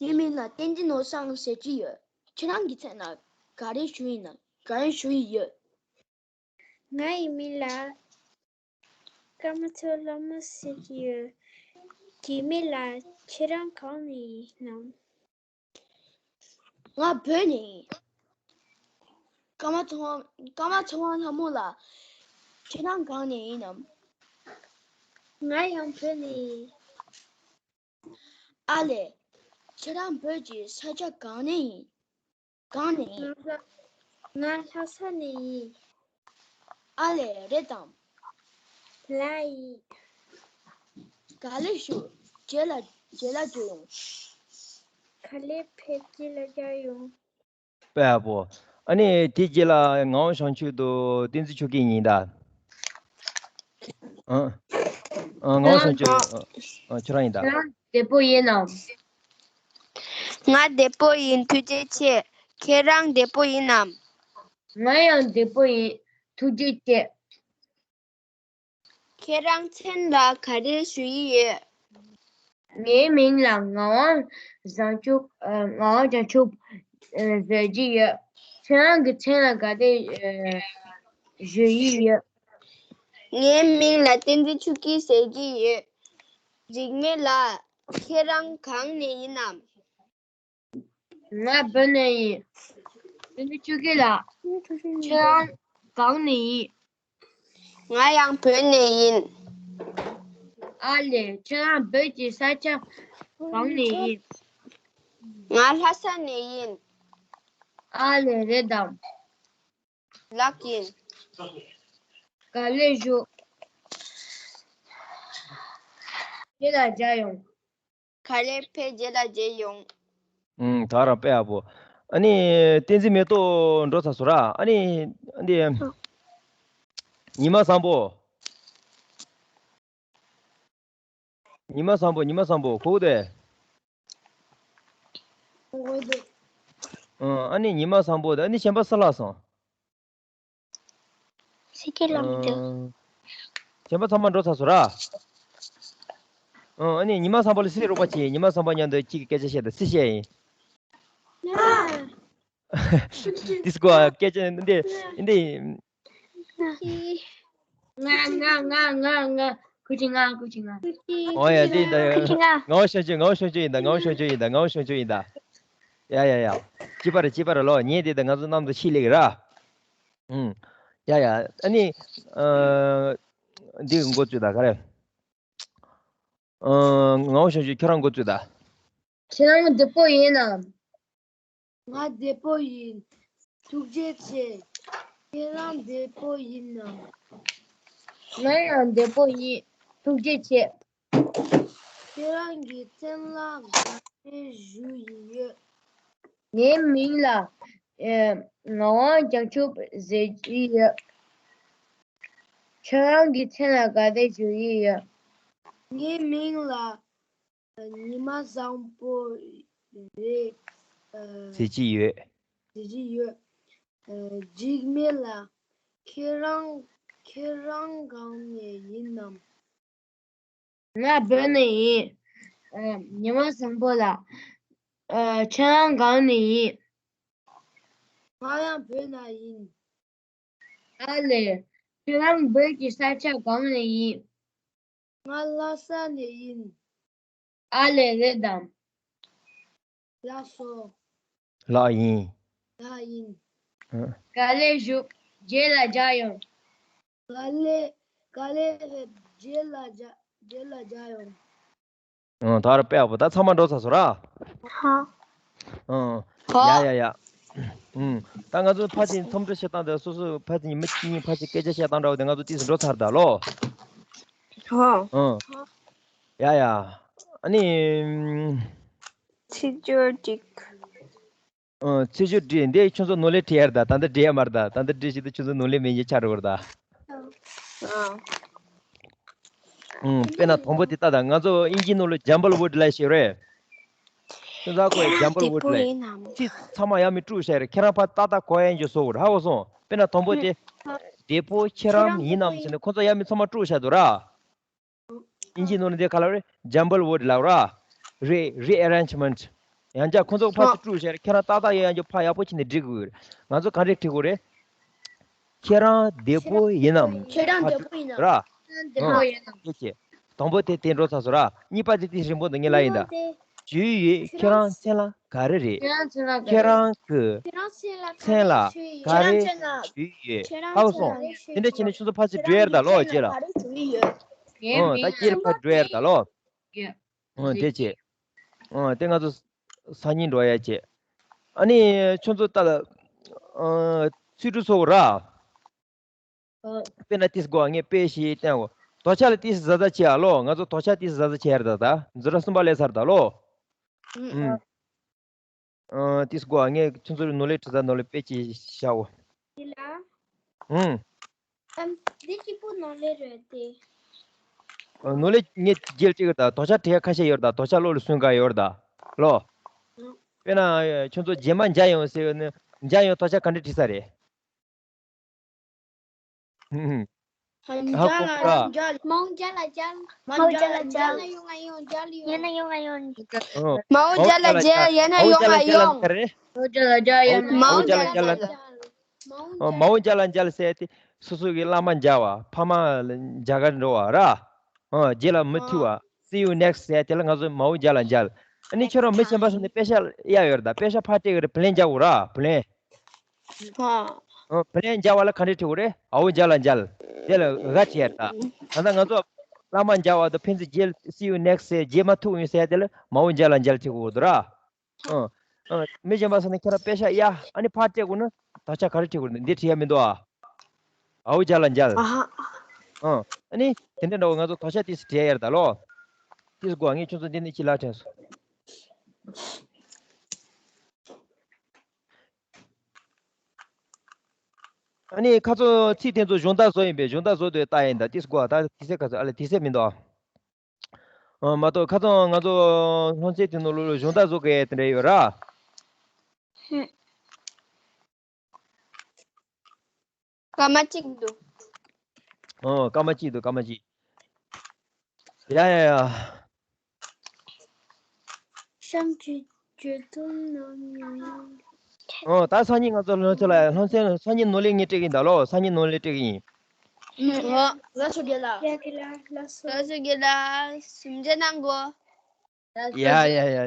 ངའི་མིང་ལ་བསྟན་འཛིན་ནོར་བཟང་ཟེར་གྱི་ཡོད། ཁྱེད་རང་གི་མཚན་ལ་ག་རེ་ཞུ་ཡིན་ན། ག་རེ་ཞུ་ཡི་ཡོད། ང་ཡི་མིང་ལ་ཀརྨ་མཚོ་ལྷ་མོ་ཟེར་གྱི་ཡོད། ངའི་མིང་ལ། ཁྱེད་རང་གང་ནས་ཡིན་ནམ། ང་བོད་ནས་ཡིན། ཀརྨ་མཚོ་དབང་ཀརྨ་མཚོ་དབང་ལྷ་མོ་ལགས། ཁྱེད་རང་གང་ནས་ཡིན་ནམ། ང་ཡང་བོད་ནས་ཡིན། ཨ་ལས། ཁྱེད་རང་བོད་ཀྱི་ས་ཆ་གང་ནས་ཡིན། གང་ནས་ཡིན། ང་ལྷ་ང་ལྷ་ས་ནས་ཡིན། ཨ་ལས། རེད་དམ། ལགས་ཡིན། ག་ལེར་བཞུགས། རྗེས་ལ་རྗེས་ལ་མཇལ་ཡོང་། ག་ལེར་ཕེབས། རྗེས་ལ་མཇལ་ཡོང་། དཔེ་ཡག་པོ། ཨ་ནི་དེ་རྗེས་ལ་ངག་དབང་བྱང་ཆུབ་དང་བསྟན་འཛིན་ཆོས་སྐྱིད་གཉིས་ད། ཨ། ཨ། ངག་དབང་བྱང་ཆུབ། ཨ། ཨ། ཁྱོད་རང་ཡིན་ད། ཁྱེད་རང་བདེ་པོ་ཡིན་ནམ། ང་བདེ་པོ་ཡིན། ཐུགས་རྗེ་ཆེ། ཁྱེད་རང་བདེ་པོ་ཡིན་ནམ། ང་ཡང་བདེ་པོ་ཡིན། ཐུགས་རྗེ་ཆེ། ཁྱེད་རང་མཚན་ལ་ག་རེ་ཞུ་ཡི་ཡོད། ངའི་མིང་ལ་ངག་དབང་བྱང་ཆུབ། ཨ། ངག་དབང་བྱང་ཆུབ། ཨ། ཟེར་གྱི་ཡོད། ཁྱེད་རང་གི་མཚན་ལ་ག་རེ། ཨ། ཞུ་ཡི་ཡོད། ངའི་མིང་ལ་བསྟན་འཛིན་ཆོས་སྐྱིད་ཟེར་གྱི་ཡོད། འཇིགས་མེད་ལགས། ཁྱེད་རང་གང་ནས་ཡིན་ནམ། ང་བོད་ནས་ཡིན། བོད་ནས། ཆོས་སྐྱིད་ལགས། ཁྱེད་རང་གང་ནས་ཡིན། ང་ཡང་བོད་ནས་ཡིན། ཨ་ལས། ཁྱེད་རང་བོད་ཀྱི་ས་ཆ་གང་ནས་ཡིན། ང་ལྷ་ས་ནས་ཡིན། ཨ་ལས། རེད་དམ། ལགས་ཡིན། ག་ལེར་བཞུགས། རྗེས་ལ་མཇལ་ཡོང་། ག་ལེར་ཕེབས། རྗེས་ལ་མཇལ་ཡོང་། ཨུམ། ད་རང་དཔེ་ཡག་པོ། ཨ་ནི་བསྟན་འཛིན་མེ་ཏོག་འགྲོ་ཚར་སོང་ར། ཨ་ནི་འདི་ཉི་མ་བཟང་པོ། ཉི་མ་བཟང་པོ། ཉི་མ་བཟང་པོ། གོ་གི་འདུག། གོ་གི་འདུག། ཨ་ནི་ཉི་མ་བཟང་པོ་དང་། ཨ་ནི་གཞན་པ་སུ་ལ་སོང་། སི་ཀེ་ལ་མི་འདུག། ཨ། གཞན་པ་ཚང་མ་འགྲོ་ཚར་སོང་ར། ཨ། ཨ་ནི་ཉི་མ་བཟང་པོ་ལ་སི་རོགས་པ་བྱེད། ཉི་མ་བཟང་པོ་མཉམ་དུ་གཅིག་གི་སྐད་ཆ་བཤད་དང་། སི་བཤད་ཡིན། ཏིས་ཀོ་སྐད་ཆ་འདི་འདི། ང་ང་ང་ང་ང་། ཁུ་ཅི་ང་། ཁུ་ཅི་ང་། ཨོ་ཡ། འདི་ད་ཁུ་ཅི་ང་། ངག་དབང་བྱང་ཆུབ། ངག་དབང་བྱང་ཆུབ་ཡིན་ད། ངག་དབང་བྱང་ཆུབ་ཡིན་ད། ངག་དབང་བྱང་ཆུབ་ཡིན་ད། ཡ་ཡ་ཡ། ཅི་པ་རེད། ཅི་པ་རེད་ལོ། ངས་འདི་ད་ང་ཚོ་གནམ་དུ་ཤི་ལེགས་ར། ཨུམ། ཡ་ཡ། ཨ་ནི། ཨ། འདི་འགོ་བཙུགས་ད། ག་རེ། ཨ། ངག་དབང་བྱང་ཆུབ་ཁྱོད་རང་འགོ་བཙུགས་ད། ཁྱེད་རང་བདེ་པོ་ཡིན་ནམ། ང་བདེ་པོ་ཡིན། ཐུགས་རྗེ་ཆེ། ཁྱེད་རང་བདེ་པོ་ཡིན་ནམ། ང་ཡང་བདེ་པོ་ཡིན། ཐུགས་རྗེ་ཆེ། ཁྱེད་རང་གི་མཚན་ལ་ག་རེ་ཞུ་ཡི་ཡོད། ངའི་མིང་ལ། ཨེ། ངག་དབང་བྱང་ཆུབ་ཟེར་གྱི་ཡོད། ཁྱེད་རང་གི་མཚན་ལ་ག་རེ་ཞུ་ཡི་ཡོད། ངའི་མིང་ལ་ཉི་མ་བཟང་པོ་རེད། ཨ། ཟེར་གྱི་ཡོད། ཟེར་གྱི་ཡོད། ཨ། འཇིགས་མེད་ལགས། ཁྱེད་རང་ཁྱེད་རང་གང་ནས་ཡིན་ནམ། ང་བོད་ནས་ཡིན། ཨ། ཉི་མ་བཟང་པོ་ལགས། ཨ། ཁྱེད་རང་གང་ནས་ཡིན། ང་ཡང་བོད་ནས་ཡིན། ཨ་ལས། ཁྱེད་རང་བོད་ཀྱི་ས་ཆ་གང་ནས་ཡིན། ང་ལྷ་ས་ནས་ཡིན། ཨ་ལས། རེད་དམ། ལགས་སོ། ལགས་ཡིན། ལགས་ཡིན། ཨ། ག་ལེར་བཞུགས། རྗེས་ལ་མཇལ་ཡོང་། ག་ལེར་ག་ལེར་ཕེབས། རྗེས་ལ་མཇལ་རྗེས་ལ་མཇལ་ཡོང་། ཨང་། ད་ར་དཔེ་ཡག་པོ། ད་ཚང་མ་འགྲོ་ཚར་སོང་ར། ཧ། ཨང་། ཧ། ཡ་ཡ་ཡ། ཨང་། ད་ང་ཚོ་ཕལ་ཆེར་འཚམས་འདྲི་བྱེད་སྟངས་དེ་སོ་སོ་ཕལ་ཆེར་ཉི་མ་གཅིག་གཉིས་ཕལ་ཆེར་སྐད་ཆ་བཤད་སྟངས་འདྲ་བོ་དེ་ང་ཚོ་ཏོག་ཙམ་འགྲོ་ཚར་ད་ལོ། ཧ། ཨང་། ཡ་ཡ། ཨ་ནི། ཚིག་སྦྱོར་གཅིག། ཨང་། ཚིག་སྦྱོར་བྲིས། འདི་ཁྱོད་ཚོ་ནོར་ལས་བྲིས་ཡར་ད། ད་འདི་བྲིས་ཡ་མར་ད། ད་འདི་བྲིས་ཞིག་ད་ཁྱོད་ཚོ་ནོར་ལས་མེད་ཉེ་ཆ་རུ་བར་ད། ཨང་། ཨུམ། དཔེར་ན་དང་པོ་དེ་ལྟ་དང་། ང་ཚོ་དབྱིན་ཇིའི་ནང་ལ་ཇམ་བལ་བུཌ་ལབ་ཤེས་རེད། ཁྱོད་ཚོ་གོ་ཇམ་བལ་བུཌ་ལབ། ཚིག་ཚང་མ་ཡང་མི་དཀྲུག་བྱས་རེད། ཁྱེད་རང་ཕར་ཏག་ཏག་གོ་ཡ་ཡིན་རྒྱུ་བཟོ་དགོས་རེད། ཧ་གོ་སོང་། དཔེར་ན་དང་པོ་དེ། བདེ་པོ་ཁྱེད་རང་ཡིན་ནམ་ཟེར་ནས་ཁོ་ཚོ་ཡང་མི་ཚང་མ་དཀྲུག་བྱས་འདུག་ར། དབྱིན་ཇིའི་ནང་ལ་འདི་ག་ལབ་རེད། ཇམ་བལ་བུཌ་ལབ་ར། རི་རི་ཨེ་རེན་ཇི་མེན་ཊི། ཡང་བསྐྱར་ཁོ་ཚོ་ཕར་ཚུར་དཀྲུག་བྱས་རེད། ཁྱེད་རང་ཏག་ཏག་ཡོད་ཡང་རྒྱུ་ཕར་ཡག་པོ་བྱས་ནས་འབྲི་དགོས་རེད། ང་ཚོ་ག་འདྲས་བྲིས་དགོས་རེད། ཁྱེད་རང་བདེ་པོ་ཡིན་ནམ། ཁྱེད་རང་བདེ་པོ་ཡིན་ནམ། ར། ཁྱེད་རང་བདེ་པོ་ཡིན་ནམ། ཨ་ནི་ཁྱེད་ཀྱིས་དང་པོ་དེ་དེ་འགྲོ་ཚར་སོང་ར། གཉིས་པ་དེ་དེ་རིང་པོ་འདུག་ངས་ལབ་ཡིན་ད། ཇུས་ཡོད། ཁྱེད་རང་མཚན་ལ་ག་རེ་རེད། ཁྱེད་རང་གི་མཚན་ལ་ག་རེ་ཇུས་ཡོད། ཧ་གོ་སོང་། དེ་འདྲ་བྱས་ནས་ཁྱོད་ཚོ་ཕར་ཚུར་འགྲོ་ཡ་རེད་ད་ལོ། རྗེས་ལ། ཨོ་ད་རྗེས་ལ་ཕར་འགྲོ་ཡ་རེད་ད་ལོ། ཨོ་དེ་བྱས། ཨོ་དེ་ང་ཚོ་སང་ཉིན་འགྲོ་ཡ་བྱས། ཨ་ནི་ཁྱོད་ཚོ་ད་ལ་ཨ་ཚིག་འབྲུ་ཚོ་ར། དཔེར་ན་ཏིས་གོ་ངས་དཔེ་ཞིག་བསྟན་གོ། དོ་ཆ་ལ་ཏིས་ཟ་ཟ་བྱེད་ཨ་ལོ། ང་ཚོ་དོ་ཆ་ཏིས་ཟ་ཟ་བྱེད་ཡ་རེད་ད། ད་འཛུ་ར་གསུམ་པ་ལས་ཚར་ད་ལོ། ཨུམ། ཨ་ཏིས་གོ་ངས་ཁྱོད་ཚོ་ནོར་ལས་ཁྲི་ཟ་ནོར་ལས་དཔེ་ཅིག་བཞག་གོ། འདི་ལ། ཨུམ། ཨམ། འདི་གཅིག་པུ་ནོར་ལས་རེད་དེ། ནོར་ལས་ངས་རྒྱལ་གཅིག་ད་དོ་ཆ་བྲིས་ཁ་ཤས་ཡོད་ད། དོ་ཆ་བློ་ལ་སུན་ག་ཡོད་ད་ལོ། དཔེར་ན་ཁྱོད་ཚོ་རྗེས་མ་མཇལ་ཡོང་ཟེར་ནས་མཇལ་ཡོང་དོ་ཆ་ག་འདྲ་བྲིས་ས་རེད། ཧ་གོ་ར། མའོ་མཇལ་ལ་མཇལ། མའོ་མཇལ་ལ་མཇལ། ཡང་ན་ཡོང་ང་ཡོང་། མཇལ་ཡོང་ང་ཡོང་། ཨོ། མའོ་མཇལ་ལ་མཇལ། ཡང་ན་ཡོང་ང་ཡོང་། མའོ་མཇལ་ལ་མཇལ། ཨོ་མའོ་མཇལ་ལ་མཇལ་ཟེར་དེ་སོ་སོ་གི་བླ་མ་མཇལ་བ། ཕ་མ་མཇལ་ག་འགྲོ་བ་ར། ཨོ་རྗེས་ལ་མི་ཐུག་པ། See you next ཟེར་དེ་ལ་ང་ཚོ་མའོ་མཇལ་ལ་མཇལ། ཨ་ནི་ཁྱོད་རང་མི་གཞན་པ་ཚོ་ནས་པེ་ཤ་ཡ་ཡོད་རེད་ད། པེ་ཤ་ཕར་སྤྲད་གི་རེད། བུ་ལོན་མཇལ་དགོས་ར། བུ་ལོན། ཨོ་བུ་ལོན་མཇལ་བ་ལ་ག་འདྲས་བྲིས་དགོས་རེད། འའོ་མཇལ་ལ་མཇལ། དེ་ལ་འ་བྲིས་ཡ་རེད་ད། ད་ལྟ་ང་ཚོ་བླ་མ་མཇལ་བ་དང་ཕན་ཚུན་རྗེས་See you next ཟེར། རྗེས་མ་ཐུག་ཡོང་ཟེར་དེ་ལ་མའོ་མཇལ་ལ་མཇལ་བྲིས་དགོས་འདུག་ར། ཨོ། ཨོ། མི་གཞན་པ་ཚོ་ནས་ཁྱེད་རང་པེ་ཤ་ཡ། ཨ་ནི་ཕར་སྤྲད་དགོས་ན་དོ་ཆ་ག་རེ་བྲིས་དགོས་རེད། འདི་བྲིས་ཡ་མི་འདུག་ཨ། འའོ་མཇལ་ལ་མཇལ། ཨ་ཧ། ཨོ། ཨ་ནི་དེ་འདྲ་འདྲ་བོ་ང་ཚོ་དོ་ཆ་ཏིས་བྲིས་ཡ་རེད་ད་ལོ། ཏིས་གོ་ངས་ཁྱོད་ཚོ་འདི་ནས་ཅི་ལ་དྲན་སོང་། ཨ་ནི་ཁ་ཚོ་ཚིག་དེ་ཚོ་གཞུང་དག་བཟོ་ཡིན་པས། གཞུང་དག་བཟོ་དུས་ལྟ་ཡིན་ད། ཏིས་གོ་ད་དེ་ཚེ་ཁ་ཚོ་ཨ་ལེ་དེ་ཚེ་མི་འདུག་ཨ། ཨ་མ་གཏོགས་ཁ་སང་ང་ཚོ་སློབ་ཚན་དེ་ནང་ལོགས་ལ་གཞུང་དག་བཟོ་དགོས་དེ་འདྲ་ཡོད་ར། ཧུམ། སྐར་མ་གཅིག་འདུག་ཨོ་སྐར་མ་གཅིག་འདུག་སྐར་མ་གཅིག་ཡ་ཡ་ཡ། བྱམས་ཀྱི་བརྗོད་དོན་ནམ་ཡང་། ཨོ་ད་སང་ཉིན་ང་ཚོ་སློབ་ཚན་ལ་སློབ་ཚན་སང་ཉིན་ནོར་ལས་ངས་སྤྲད་ཀྱི་ཡིན་ད་ལོ། སང་ཉིན་ནོར་ལས་སྤྲད་ཀྱི་ཡིན། ཨོ་ལགས་སོ་རྒན་ལགས། རྒན་ལགས་སོ་རྒན་ལགས། ཞིབ་འཇུག་གནང་དགོས། ཡ་ཡ་ཡ་ཡ།